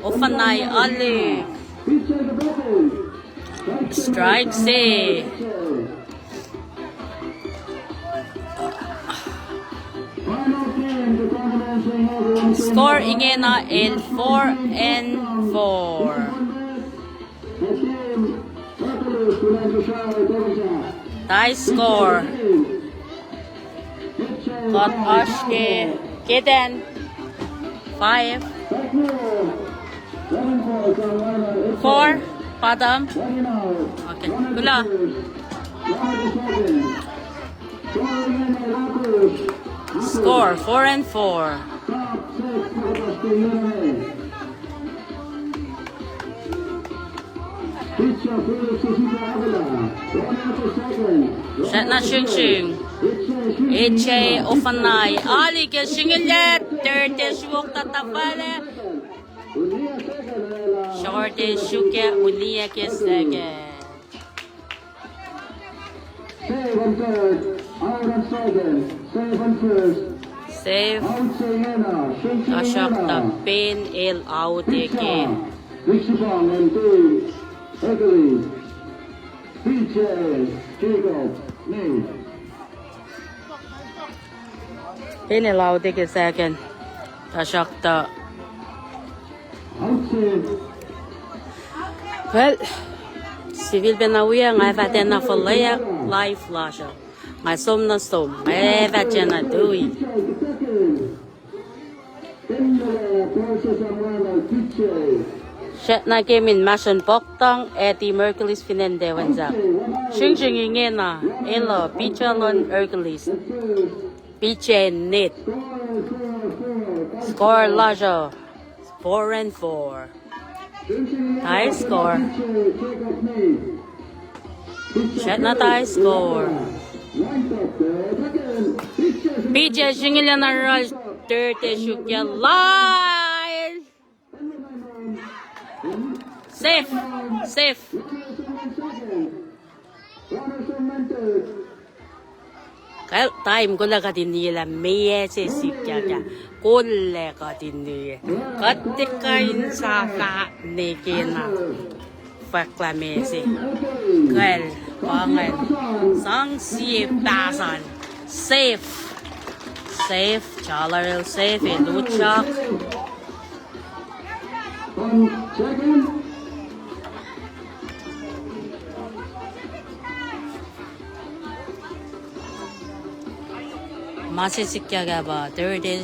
Ofanai Alik. Strike se. Score ingena el four and four. Tie score. Kuht oasr ke kihtin five. Four, bottom. Okay. Kuloh. Score, four and four. Srackna Shingshing. Ece Ofanai. Ali ke singilet, third e sruok tatafahle. Short e sruok ke unia ke second. Save on third, out on second, save on first. Save. Out se ingena, Shingshing ingena. Tuhsruhktuh pen el out e ke. Pitcher, Richie Bong and Dave Hercules. Pitcher, Jacob Nate. Pen el out e ke second. Tuhsruhktuh. Well, sifilpacna wiyuc, nga fah tiacna fuhlweack live lasr uh. Nga som na som, nga fah tiacna tui. Srackna ke mwe inmahsrlon poktan, ac Team Hercules fin acn Tewensa. Shingshing ingena, elos, pitcher luhn Hercules. Pitcher Nate. Score lasr uh, four and four. Tie score. Srackna tie score. Pitcher singilen aral third e sruok ke line. Safe. Safe. Kal time kolac kuht in liye lah meac se sikyak ah. Kolac kuht in liye. Kuht tiac kuh in sahflah ne kena fahk lah meac se. Kal, pa ingacn. Sang sie pahsan. Safe. Safe. Jalarel safe. El utyak. Ma se sikyak ah pa third e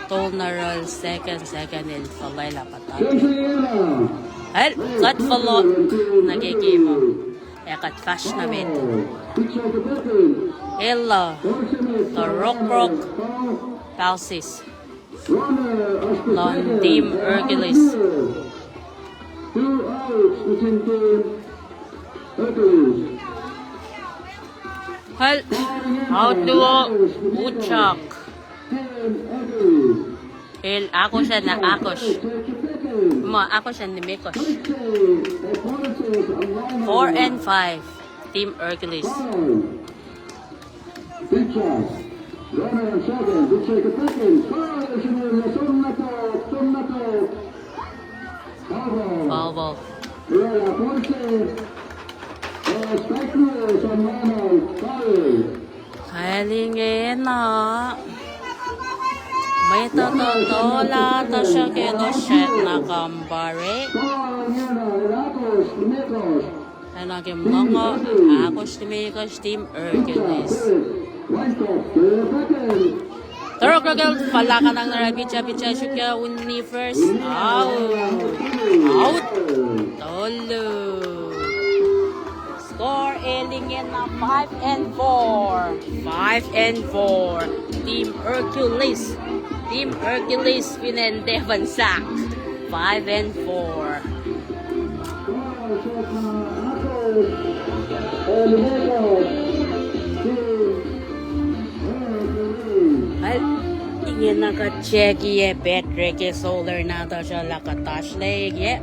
tol na aral second, second el fuhlwelah pa tuh. El kuht fohlohk nuh ke game uh. Ac kuht fahsr nuh met. El uh, the Rokrok Pulses. Luhn Team Hercules. Hal, out luo, utyak. El ahkosr an ahkosr. Ma ahkosr an limekohsr. Four and five, Team Hercules. Foul ball. Kal ingena. Mwet uh tohtohlah, tuhsruhk elos srackna kampare. Acna ke muhngnguh, ahkosr limekohsr, Team Hercules. Torokrokel, falakanang nara picture, picture suk ya unni first. Out. Out. Tolu. Score el ingena five and four. Five and four. Team Hercules. Team Hercules fin acn Devon Sac. Five and four. Al, ingena kuht check-i ac Patrick ac Solar nahtuhsr uh lah kuht oasr liki.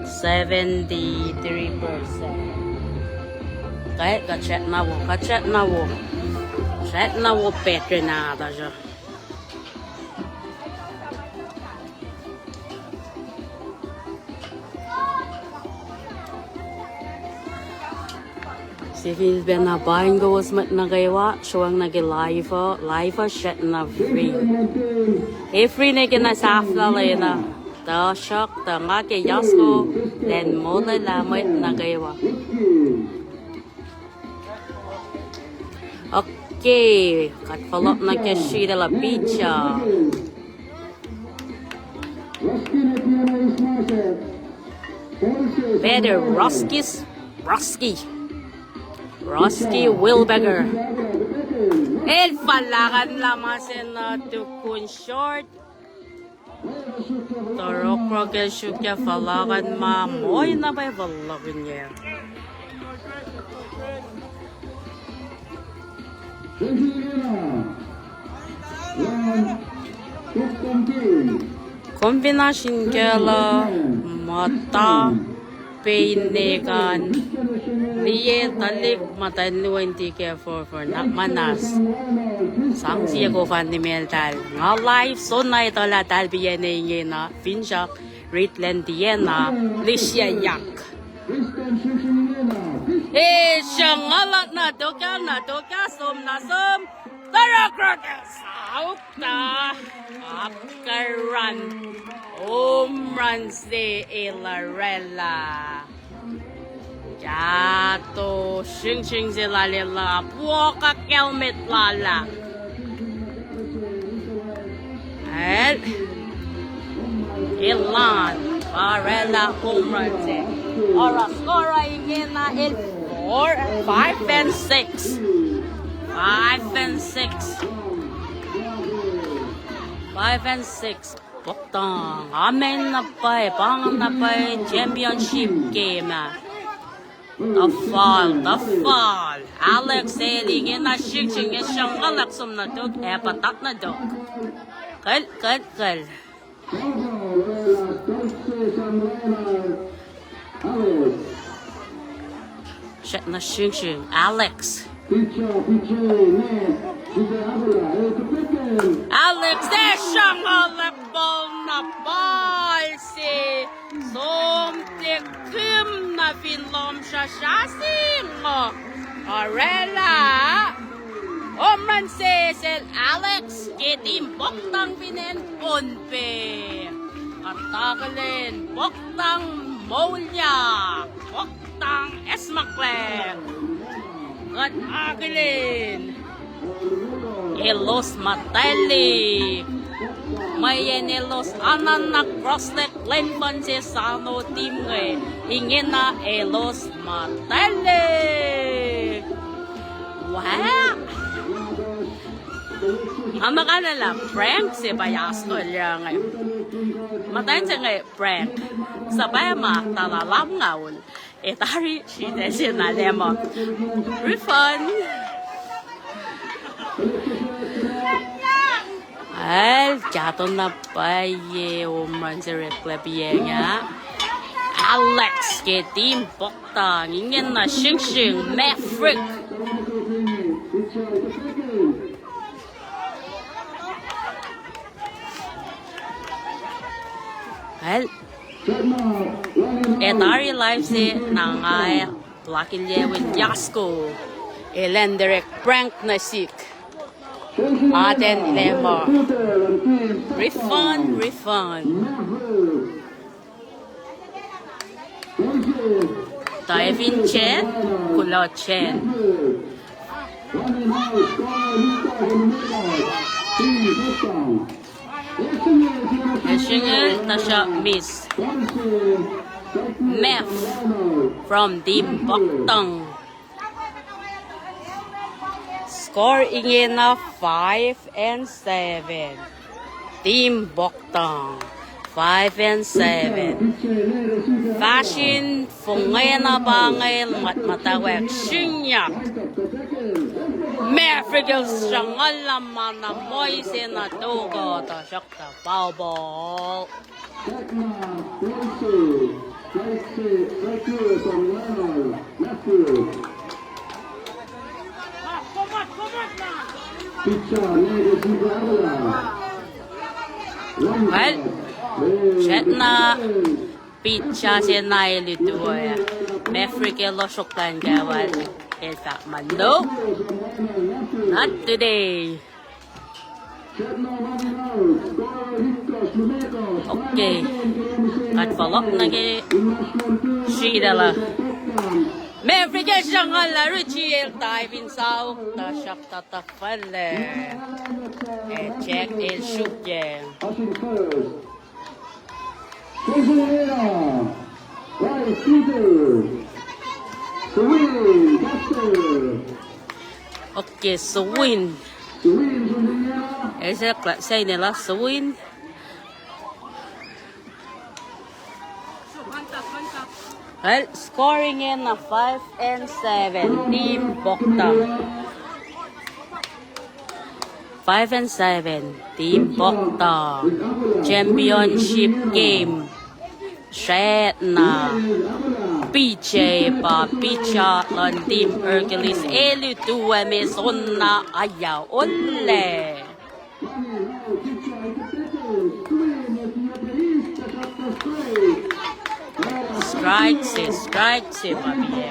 Seventy-three percent. Kuht, kuht srackna wo, kuht srackna wo. Srackna wo Patrick nahtuhsr uh. Sifilpacna paing kowos mwet nuh kwewa, sruang nuh ke live uh, live uh srackna free. Ac free nuh ke na sahflah lwelah. Tuhsruhk tuh nga ke Yasko, lwen molwelah mwet nuh kwewa. Okay, kuht fohlohk nuh ke sritacl uh, picture. Better, Ruskis, Rusky. Rusky Wilbecker. El falakanlah ma se na tukun short. Torokrokel suk ya falakan ma moina pa fohlohkihn ya. Kom fin oasr inkacl uh, muhta pac in ne kan, liye tuhlihk muhtwacn luo in tiac forfor na muhnahs. Sang sie kofanni meltahl. Nga live soenna etuh lah tahl piyac ne ingena, finsrak rit lwen tiacna, lisyayak. E, sruhnguhl na tokah, na tokah, som na som. Torokrokel saukta. Apkuhran. Home run se el orwaclah. Kahto sringsring se lal el uh, puokak helmet lal ah. El, elan orwaclah home run se. Oruh score ingena el four, five and six. Five and six. Five and six. Poktang, amen na pwacye, pa inge na pwacye championship game ah. Tuhfal, tuhfal. Alex el ingena sringsring, e sruhnguhl som nuh tok, ac puhtat nuh tok. Kuhl, kuhl, kuhl. Srackna sringsring, Alex. Alex, e sruhnguhl pal na pal se. Som tiac kihmna fin lohm srasrasing uh. Orwaclah. Home run se sel Alex ke team Poktang fin acn Pohnpei. Kuht akihlen Poktang moulyak. Poktang esmakla. Kuht akihlen elos muhtwaclihk. Mweyen elos anana crosslac lwenfon se sano team inge. Ingena elos muhtwaclihk. Wa, nga muh kahlwem lah prank se pa Yasko el inge. Muhtwacn se inge prank. Suhpwacma tala lam ngaul. E tari sritacl se na lacmo. Refund. El kahto na pwacye home run se oreklac piyacng ah. Alex ke team Poktang ingena sringsring Maverick. El, e tari live se na nga ac lakilye win Yasko. Elan direct prank nuh sihk. Atacn lacmo. Refund, refund. Diving Chen, Kulo Chen. Ac singucul tuhsruhk miss. Mef from Team Bokdong. Score ingena five and seven. Team Bokdong, five and seven. Fahsr in fongena pa inge, mwet muhtwacwacack srihngyak. Maverick el sruhnguhl na ma na moise na toko, tuhsruhktuh foul ball. Well, srackna pitcher se na el lutu ah. Maverick el lohsroklah in kawal. El fahk muh, nope, not today. Okay. Kuht fohlohk nuh ke sheet uh. Maverick el sruhnguhl lah Richie el dive in sauk, tuhsruhktuh tuhfahlah. Eh, Jack el srukyac. Okay, Swin. Ese kla-, sainela Swin. Well, score ingena five and seven, Team Bokdong. Five and seven, Team Bokdong. Championship game. Srackna pitcher pa pitcher luhn Team Hercules, el lutu ah, me soenna oyac olle. Strike se, strike se, ma pia.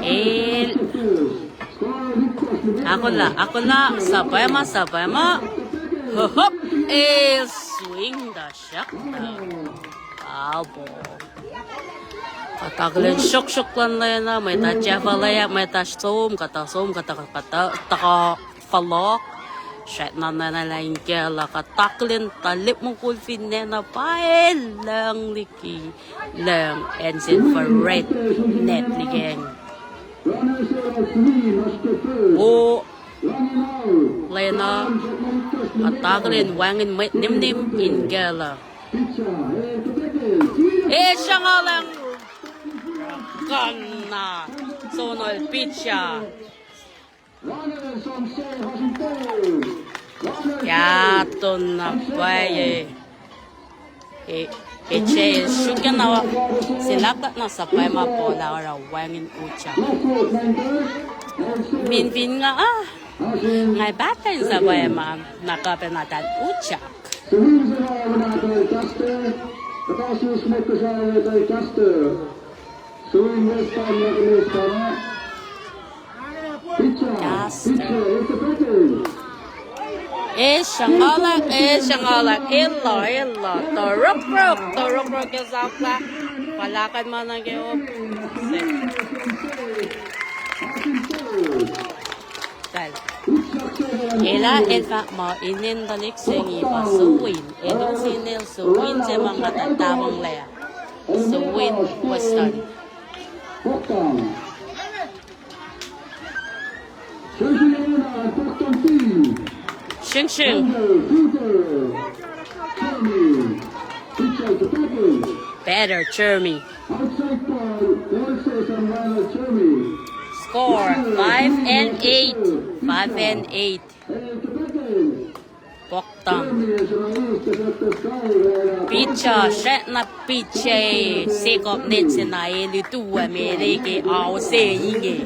El. Akola, akola, sapwacma, sapwacma. Ho, ho. El swing tuhsruhktuh. Foul ball. Kuht akihlen sroksrok luhn lwen uh, mwet uh jafalaya, mwet uh som, kuht uh som, kuht uh, kuht uh tuhkuh fohlohk. Srackna nuhnuhnlah in kacl uh, kuht akihlen tuhlihk mukul fin acn uh pa lucng liki lucng acn se fah red net liki acn. O, lwen uh, kuht akihlen wacngihn mwet nimnim in kacl uh. Ac sruhnguhl an, kuhna, sonol pitcher. Kahto na pwacye. E, e, sruhkyak na, se lahklat na sapwacma ball ah oruh wacngihn utyak. Min fin nga, ah, nga pahtpaht in sapwacma, na kuh pacna tuh utyak. Caster. E sruhnguhl ah, e sruhnguhl ah, elah, elah. Torokrok, torokrok ke sapla. Palakan ma nuh ke op. Elah, el fahk muh inen tuhlihk se inge pa Swin. El us inen Swin se ma nga tuh tafonglac. Swin Weston. Sing, sing. Batter, Jeremy. Score, five and eight. Five and eight. Bokdong. Pitcher, srackna pitcher, sekop net se na el lutu ah, me liki ao se inge.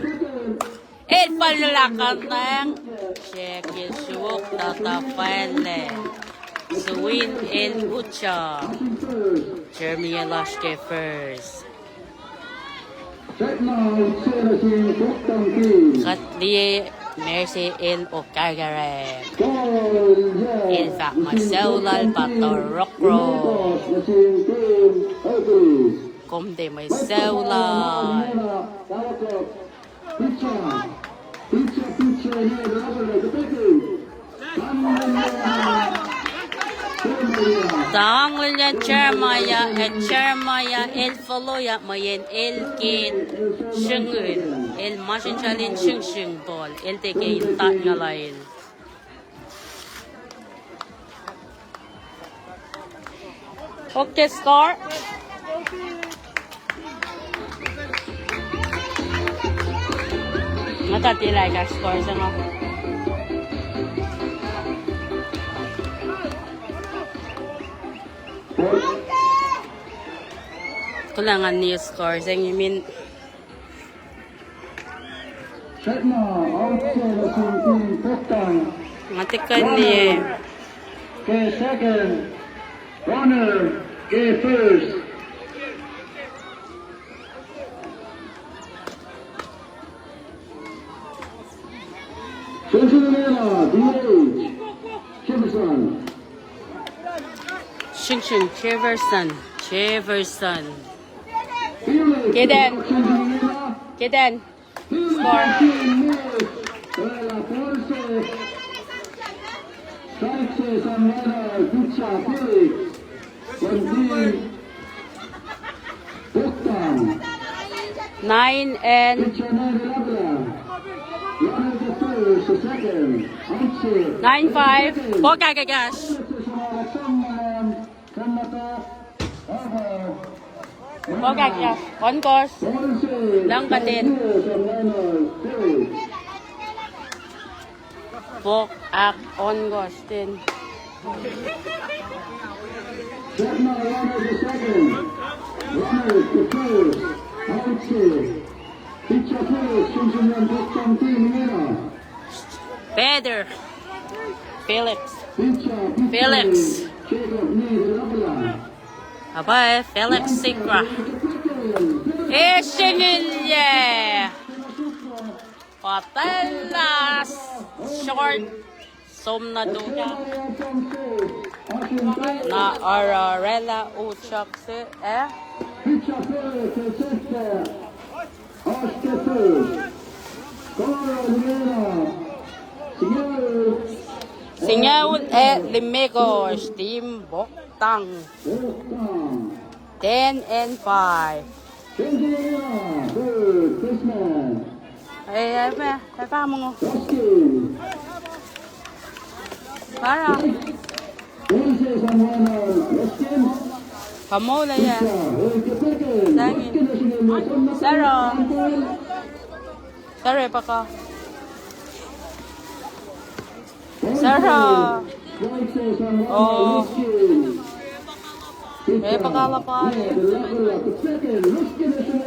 El fal lakanang. Srek el sruok, tuhtuh fal ah. Swin el utyak. Jeremy el oasr ke first. Kuht liye Mercy el okakere. El fahk muh sucu lal pa Torokro. Kom tiac mwe sucu lal. Tanglilya Jeremiah, ac Jeremiah el foloyak mweyen el ke srihngihn, el masrinsracl in srihngsrihng Paul, el tiac ke in tatngalayel. Okay, score. Nga ta tilac kahs score se nga. Kuloh ngan liye score se ngi min. Nga tiac kuh in liye. Ke second, runner ke first. Srihsrihk D H Jefferson. Srihsrihk Jefferson. Jefferson. Keden. Keden. Score. Nine and nine five. Pokah ke kahs. Pokah ke kahs. Ohnkohsr. Luhngkuh ten. Pok ahkohnkohsr ten. Peter. Felix. Felix. Apa, eh, Felix Sikra. Eh, srihngihn, yeah. Patelas short. Som na tuka. Na oruh oraclah utuck se, eh? Singucul ac limekohsr, team Boktang. Ten and five. Eh, eh, pa, pa mongo. Para. Come on, yeah. Sangin. Sarah. Sarah, paka. Sarah. Oh. Eh, paka lapa.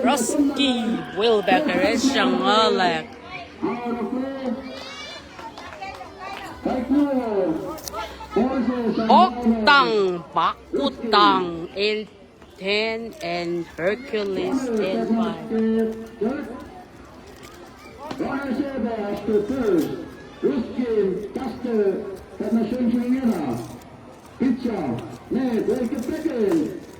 Rusky Wilbecker, eh, srangalak. Boktang, Pakutang, el ten and Hercules el five.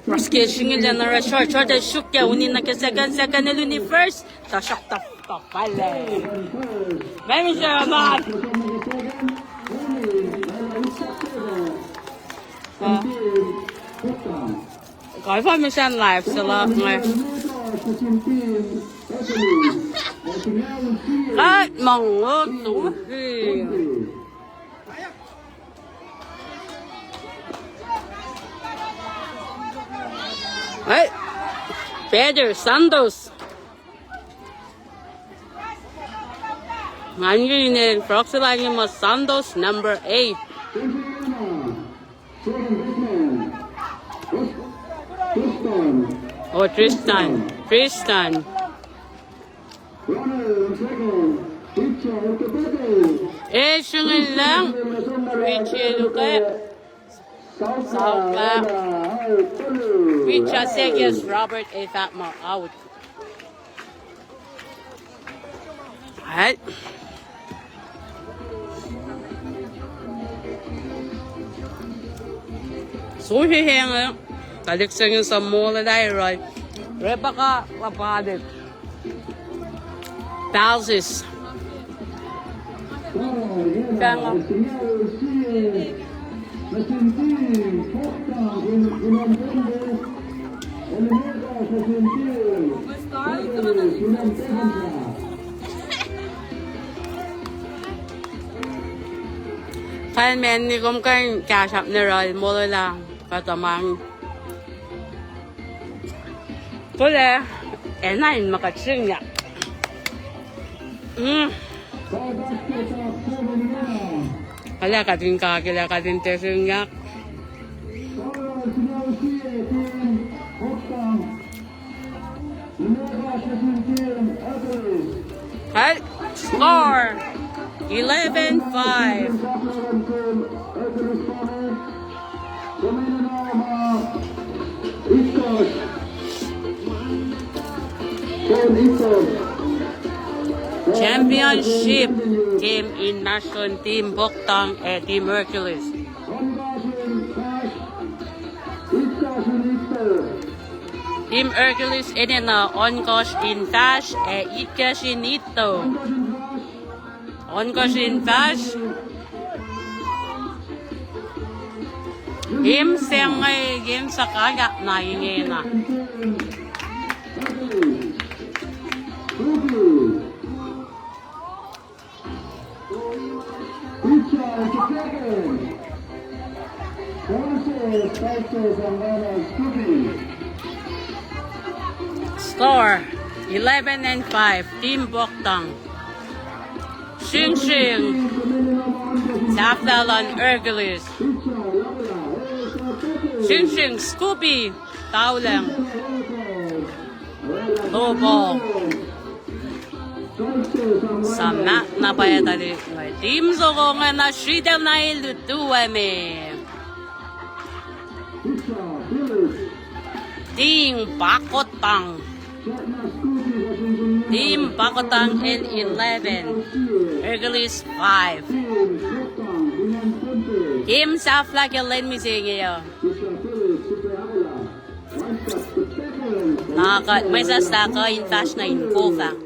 Rusky srihngihn na oruh short, short ac srukya, uni nuh ke second, second el uni first, tuhsruhktuh, tuhpale. Mami se man. Kaifa misan live se la nge. Kat mango tuhi. Hey, Pedro Santos. Ngan ine proxy line ma Santos number eight. Oh, Tristan. Tristan. Eh, srihngihn lang. Richie Luke. South back. Richard Segius, Robert A. Fatma out. Right. Kuhi henge, tuhlihk se inge suc molwelah Roy. Rebecca Lapalik. Palsis. Thank you. Kalmacn kom kuh in kahsruhp nuh yohrohl, molwelah kuhtuh ma. Kole, enenuh in ma kuht sring ya. Mm. Kole kuht in kak, kole kuht in tiac sring ya. Hal, score, eleven five. Championship game inmahsrlon Team Poktang ac Team Hercules. Team Hercules enenuh ohnkohsr in fahsr ac itkohsr in itto. Ohnkohsr in fahsr. Game se inge, game suhkayak na ingena. Score, eleven and five, Team Poktang. Sringsring, sahflah luhn Hercules. Sringsring, Scoopy, Tauleng. Lobo. Suhmaht na pwacye tuhlihk inge. Team soko inge na sritacl na el lutu eme. Team Pakotang. Team Pakotang el eleven. Hercules five. Team sahflah ke lwen mihsenge uh. Na kuht mwesahs lah kuh in fahsr nuh in kof ah.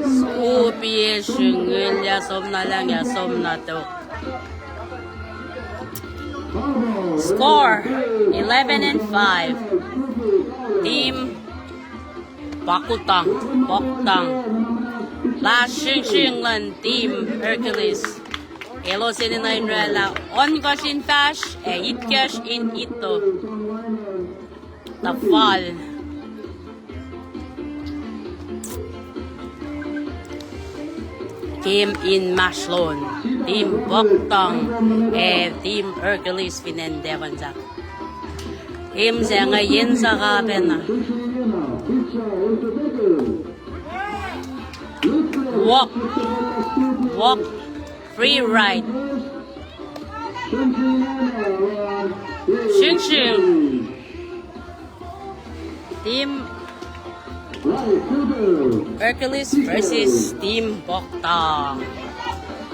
Scoopy sringilya somna lucng ac somna tok. Score, eleven and five. Team Pakutang, Poktang. Lah sringsring luhn Team Hercules. Elos enenuh in oraclah ohnkohsr in fahsr ac itkohsr in itto. Tuhfal. Game inmahsrlon Team Poktang ac Team Hercules fin acn Devon sahk. Game se inge yen saka pacna. Walk. Walk. Free ride. Sringsring. Team Hercules versus Team Poktang.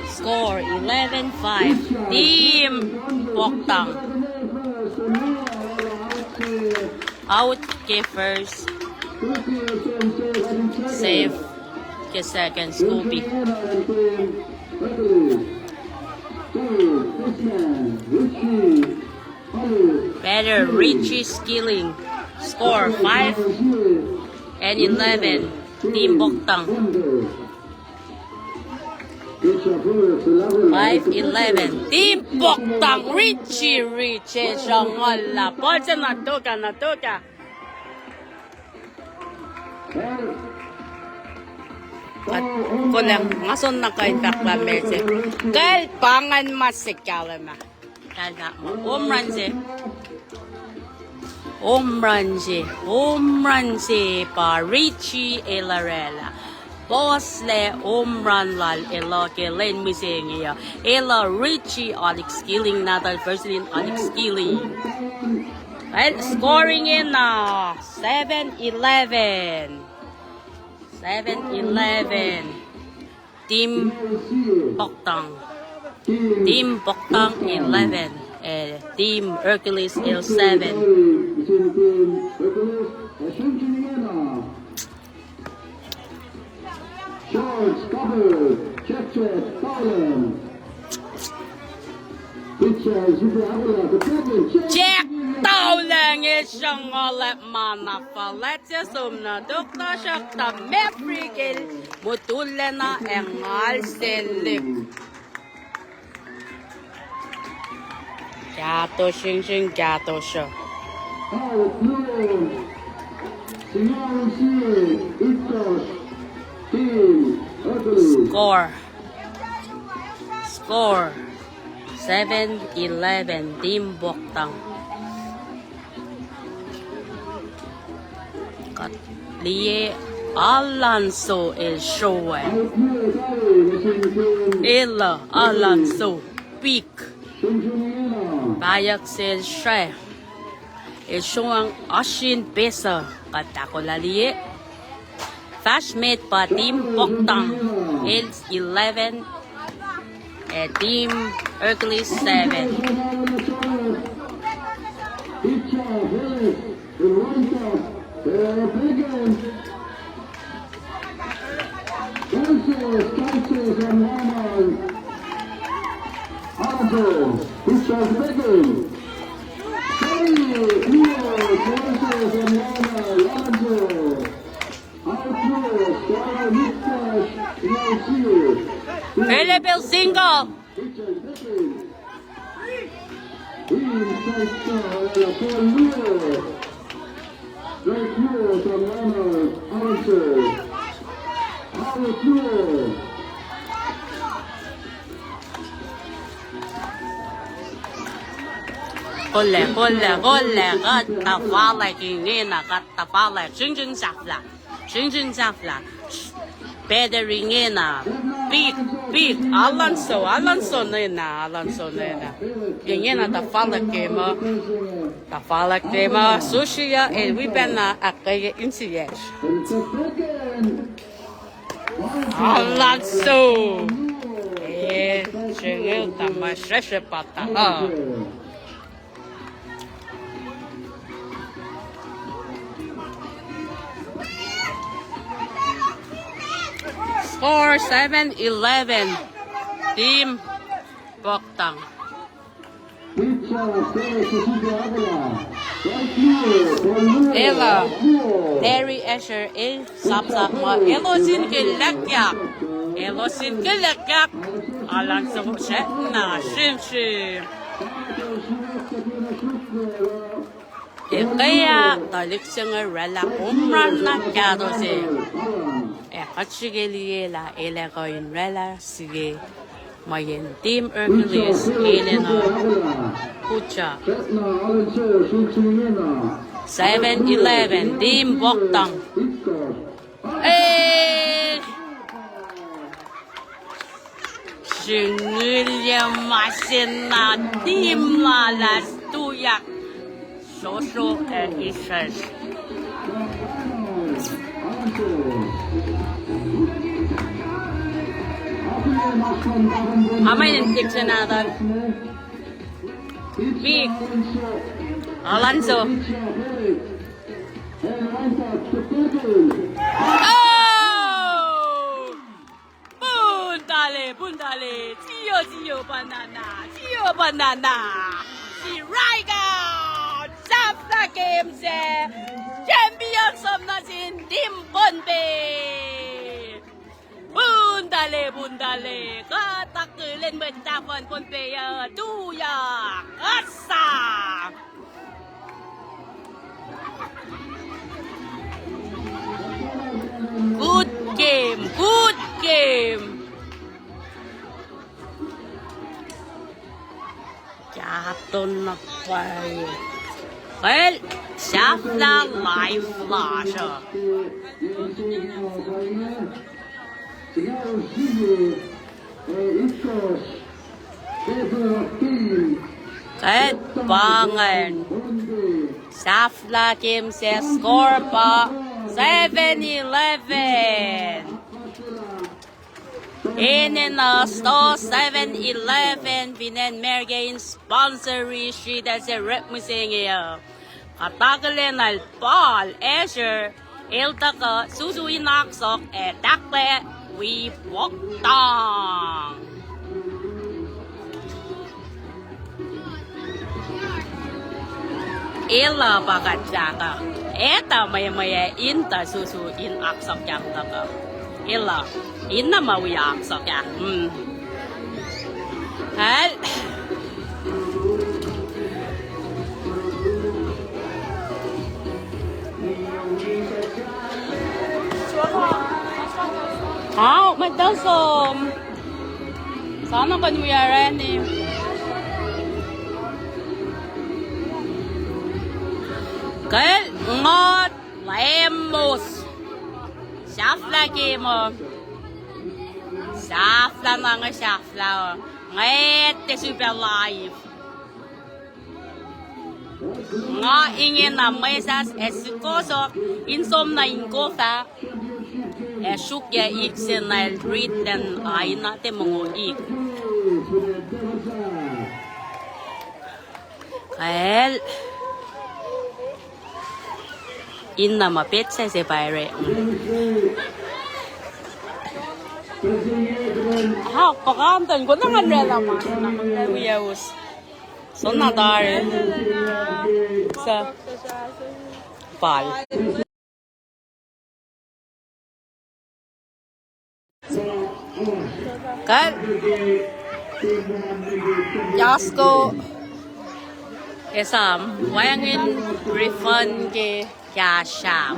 Score eleven five. Team Poktang. Out ke first. Save ke second, Scoopy. Batter Richie Skilling. Score five and eleven. Team Poktang. Five eleven. Team Poktang. Richie, Richie. Shangola. Ball se na toka, na toka. Kuht, kulang, nga soenna kuh in fahk lah meac se. Kal pangan ma se kahlwem ah. Kal na home run se. Home run se. Home run se pa Richie el oraclah. Puhslac home run lal el uh ke lwen mihsenge uh. El uh Richie Alex Skilling, nahtuhl first name Alex Skilling. Well, scoring in, uh, seven eleven. Seven eleven. Team Poktang. Team Poktang eleven. Eh, Team Hercules el seven. George Copper, Jack Jack Taulen. Jack Taulen, el sruhnguhl ma na fuhlwact se som na dokta srak ta Maverick el mutullacna ac ngal selik. Kahto sringsring, kahto sruh. Score. Score. Seven eleven, Team Poktang. Kuht liye Alonso el sruwe. Elah Alonso, pik. Pahyuck sel sre. El sruang oasr in pesa, kuht ahkolah liye. Fahsr met pa Team Poktang el eleven, ac Team Hercules seven. Ele pacl single. Kolla, kolla, kolla, kuht tuhfahlah ingena, kuht tuhfahlah, sringsring sahflah. Sringsring sahflah. Battery ingena. Pik, pik. Alonso, Alonso ingena, Alonso ingena. Ingena tuhfahlah ke ma. Tuhfahlah ke ma. Sosiyuc el wi pacna ahkkweye insiyacsr. Alonso. Eh, srengel ta ma srese pata. Ah. Score seven eleven. Team Poktang. Elah, Terry Asher el sapsap ma elos in killakyak. Elos in killakyak. Alan soko sek na srimsrim. Ekuh ah tuhlihk se inge oraclah omram na kahto se. Ac kuht srihke liye lah el ac kuh in oraclah sie mweyen Team Hercules el enenuh kuhtuh. Seven eleven, Team Poktang. Eh. Sringilye masena team lalos tuyak. Sosro ac Israel. Ama in Dixon Adam. Big. Alonso. Oh! Puntale, puntale, tiyo, tiyo, banana, tiyo, banana. Strikeout! Sahflah game se. Champion som nuh sin Team Pohnpei. Puntale, puntale. Kuht akihlen mwet tahfuhn Pohnpei uh tuyak. Asa. Good game, good game. Kahto na pwacye. Well, sahflah live lasr uh. Kuht pa ingacn Sahflah game sac score pa seven eleven. Enenuh Store seven eleven fin acn America in sponsori sritacl se orekma se inge uh. Kuht akihlen lah Paul Asher el tuhkuh susu in oaksohk ac tahklac wi poktang. Elah pa kuht fahk uh, etuh mwemwe ac in tuh susu in oaksohkyak tuhkuh. Elah, in na ma wi oaksohkyak. Hmm. Al. Au, ma tuh som. Sana kuh in wi arani. Kal ngot lemos. Sahflah ke muh. Sahflah na nge sahflah. Nge tiac sifilpac live. Nga ingena mwesahs ac sukohsohk in som nuh in kof ah. Ac sruokyac ik se na el rit than aina tiac mongo ik. Kal. In na ma petsac se pa ere. Ha, pakantan, konangan rela mas na, wiyaus. Sonna tari. Sa. Pal. Kal. Yasko. Esam. Wacngihn refund ke Cash App.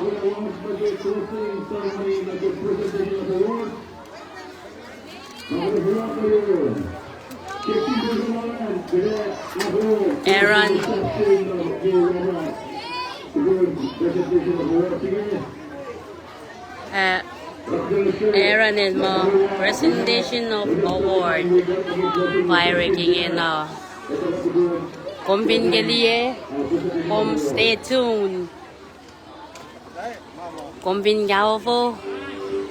Aaron. Uh, Aaron el muh presentation of award. Pwacye ke ingena. Kom fin ke liye, kom stay tuned. Kom fin kaofo,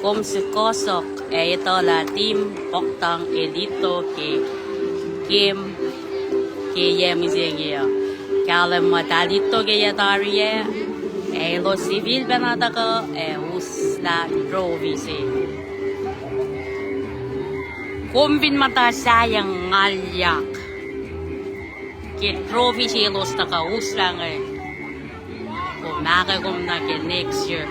kom sukohsohk ac etuh lah team poktang el lito ke game ke yac mihsenge uh. Kahlwem muh tuh lito ke yac tari ah, ac elos sifilpac na tuhkuh ac uslah trophy se. Kom fin muhta sahyang ngalyak ke trophy se elos tuhkuh uslah inge. Kom ahkkweye kom nuh ke next year.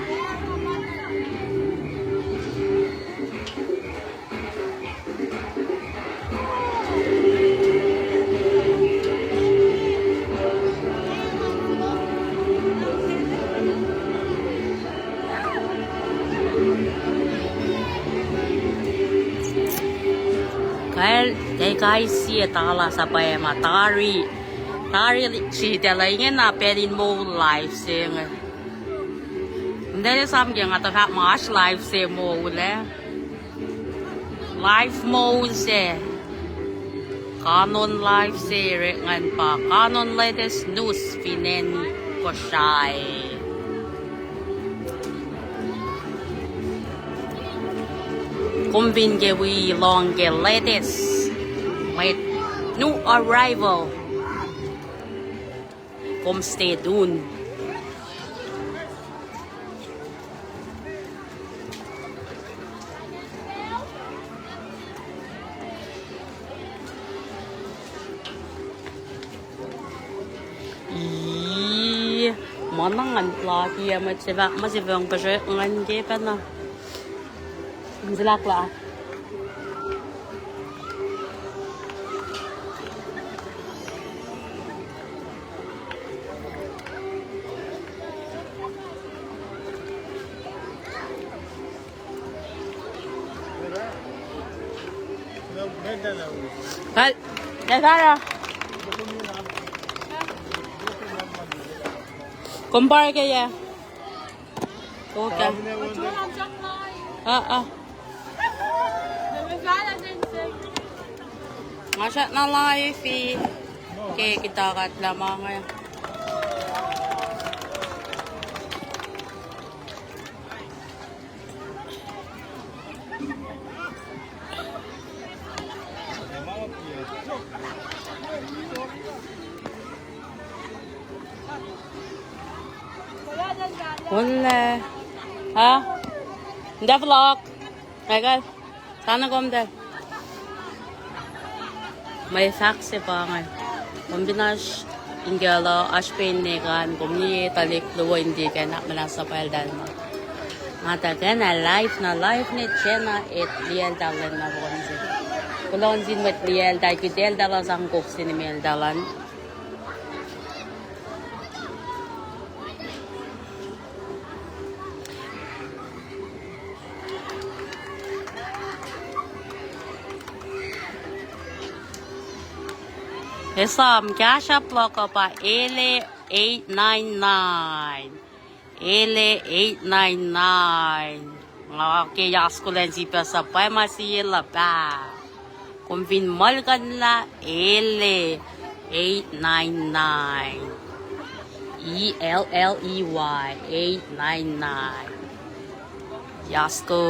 Kal, kal kais sie tala sapwacma tari, tari sritacl ingena pacl in moul live se inge. Nte esam ke nga tuh fahk muh oasr live se moul ah. Live moul se. Canon live se orekma pa Canon latest news fin acn Kosrae. Kom fin ke wi lohng ke latest, mwet new arrival. Kom stay tuned. Ii, ma na ngan plaki ah mwet se fahk ma se fong puhsre ngan ke pacna. Nsilakla. Hal, na fara. Kom pa ke ya. Okay. Ah, ah. Nga srackna live-i. Ke kita kuht lah ma inge. Kullac. Ha? Nda vlog. Michael. Sana kom ta. Mwe fahk se pa inge. Kom fin oasr inkucl uh, oasr pac nwe kan, kom liye tuhlihk luo in tiac kuh in ahkmuhnahs suhpwacl eltahl ma. Nga tuh kena live na live ne channel et liyacl eltahl lwen na kom se. Kuloh nuh sin mwet liyacl eltahl, kiht eltahl uh sang kok sin imeltahl an. Esam, Cash App luhk uh pa Ele eight nine nine. Ele eight nine nine. Nga ke yaskulen sipa suhpwacma sie luhpah. Kom fin muhlkuhnlah Ele eight nine nine. E L L E Y eight nine nine. Yasko.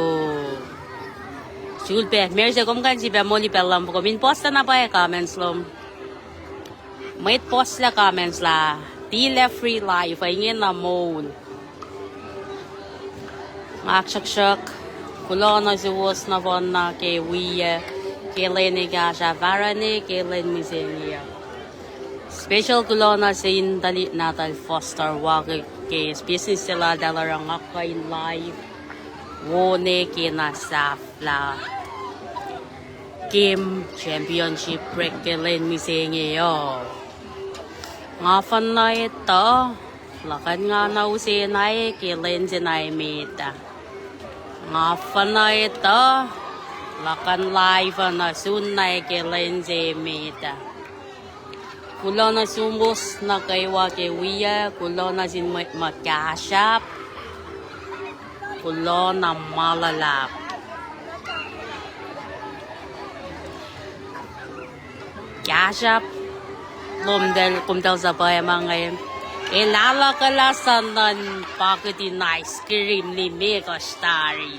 Sulpac, Merse, kom kuh in sipa moli pacl luhn kom in post na pwacye comments lom. Mwet post lah comments lah, tilac free live, ingena moul. Nga ahksruhksruhk, kuloh nuh suwos nohfohn na ke wiyac, ke lwen ekahsr ah, fahsruh ne ke lwen mihsenge uh. Special kuloh nuh sin tuhlihk nahtuhl Foster Walker ke business se laltahl oruh nga kuh in live, wo ne ke na sahflah game championship break ke lwen mihsenge uh. Nga fuhnuh etuh, luhkuhn nga na use na ke lwen se na emet ah. Nga fuhnuh etuh, luhkuhn live uh nuh sun na ke lwen se emet ah. Kuloh nuh suwos nuh kwewa ke wiyac, kuloh nuh sin mwet ma Cash App, kuloh na ma luhlahp. Cash App lom, kom tuh suhpwacma inge. El ahluhkwelah suhnuhn pakitin ice cream limekohsr tari.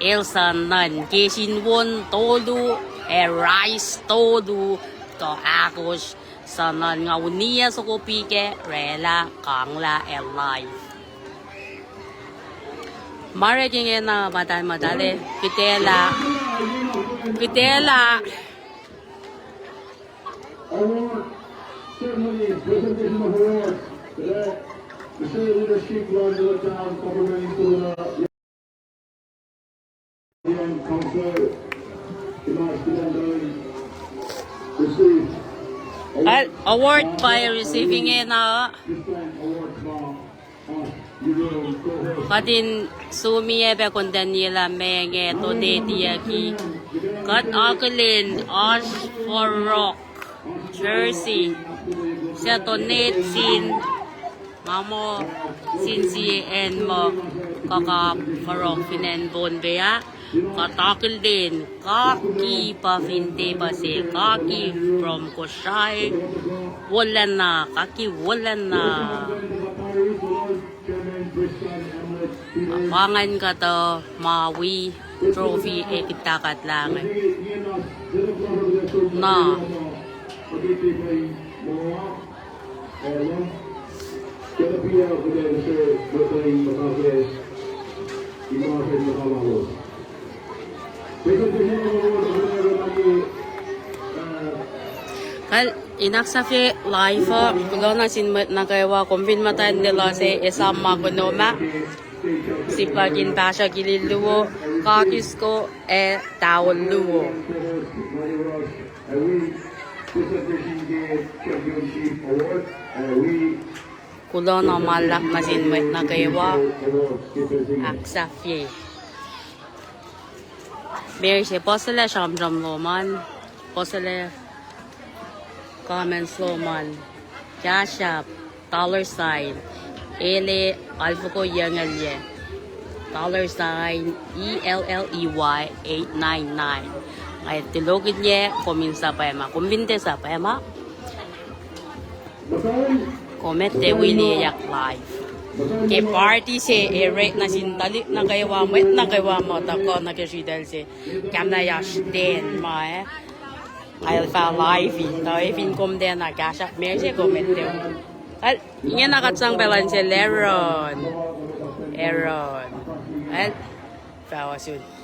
El suhnuhn ke sin won tolu, ac rice tolu, kuh ahkosr, suhnuhn nga uniyac soko pike, oraclah, kanglah, ac live. Ma orek ingena muhtahl muhtahl ah, kuhtwaclah, kuhtwaclah. Award ceremony, presentation of awards. Kuht ac use leadership luhn Town Government in Tuluna. Young Council, Imas Kidandoi, receive award by receiving ingena. This time award from Kuht in sumi ac pac kontanyelah ma inge, donate-iyucki. Kuht akihlen oasr fohrohk jersey suc donate sin, nga muh, sin sie acn muh kuh kap fohrohk fin acn Pohnpei ah. Kuht akihlen kaki pa fin tepuh se, kaki from Kosrae, wolacna, kaki wolacna. Pa ingacn kuhtuh ma wi trophy ac kihtakat lah inge. Na. Kal in ahksahfye live uh, kuloh nuh sin mwet nuh kwewa, kom fin muhtwacn lwelah se, esam ma kunom ah. Sip luhk in pahsruh kilil luo, kakisko ac towel luo. Kuloh na ma luhlahp nuh sin mwet nuh kwewa. Ahksahfye. Mary se puhslac sramsram lom an, puhslac comments lom an, Cash App, dollar sign, Ele alfoko yongelye, dollar sign E L L E Y eight nine nine. Nga tulokihnye kom in sapwacma, kom fin tiac sapwacma. Kom ac tiac wi liyeyak live. Ke party se orek nuh sin tuhlihk nuh kwewa, mwet nuh kwewa ma tuhkuh nuh ke sritacl se. Kamna oasr ten ma, eh. Ac fah live-i, tuh fin kom tiacna kahsruh ma se kom etuh. Ac ingena kuht sang pacl an sel Aaron. Aaron. Ac fah ohsun.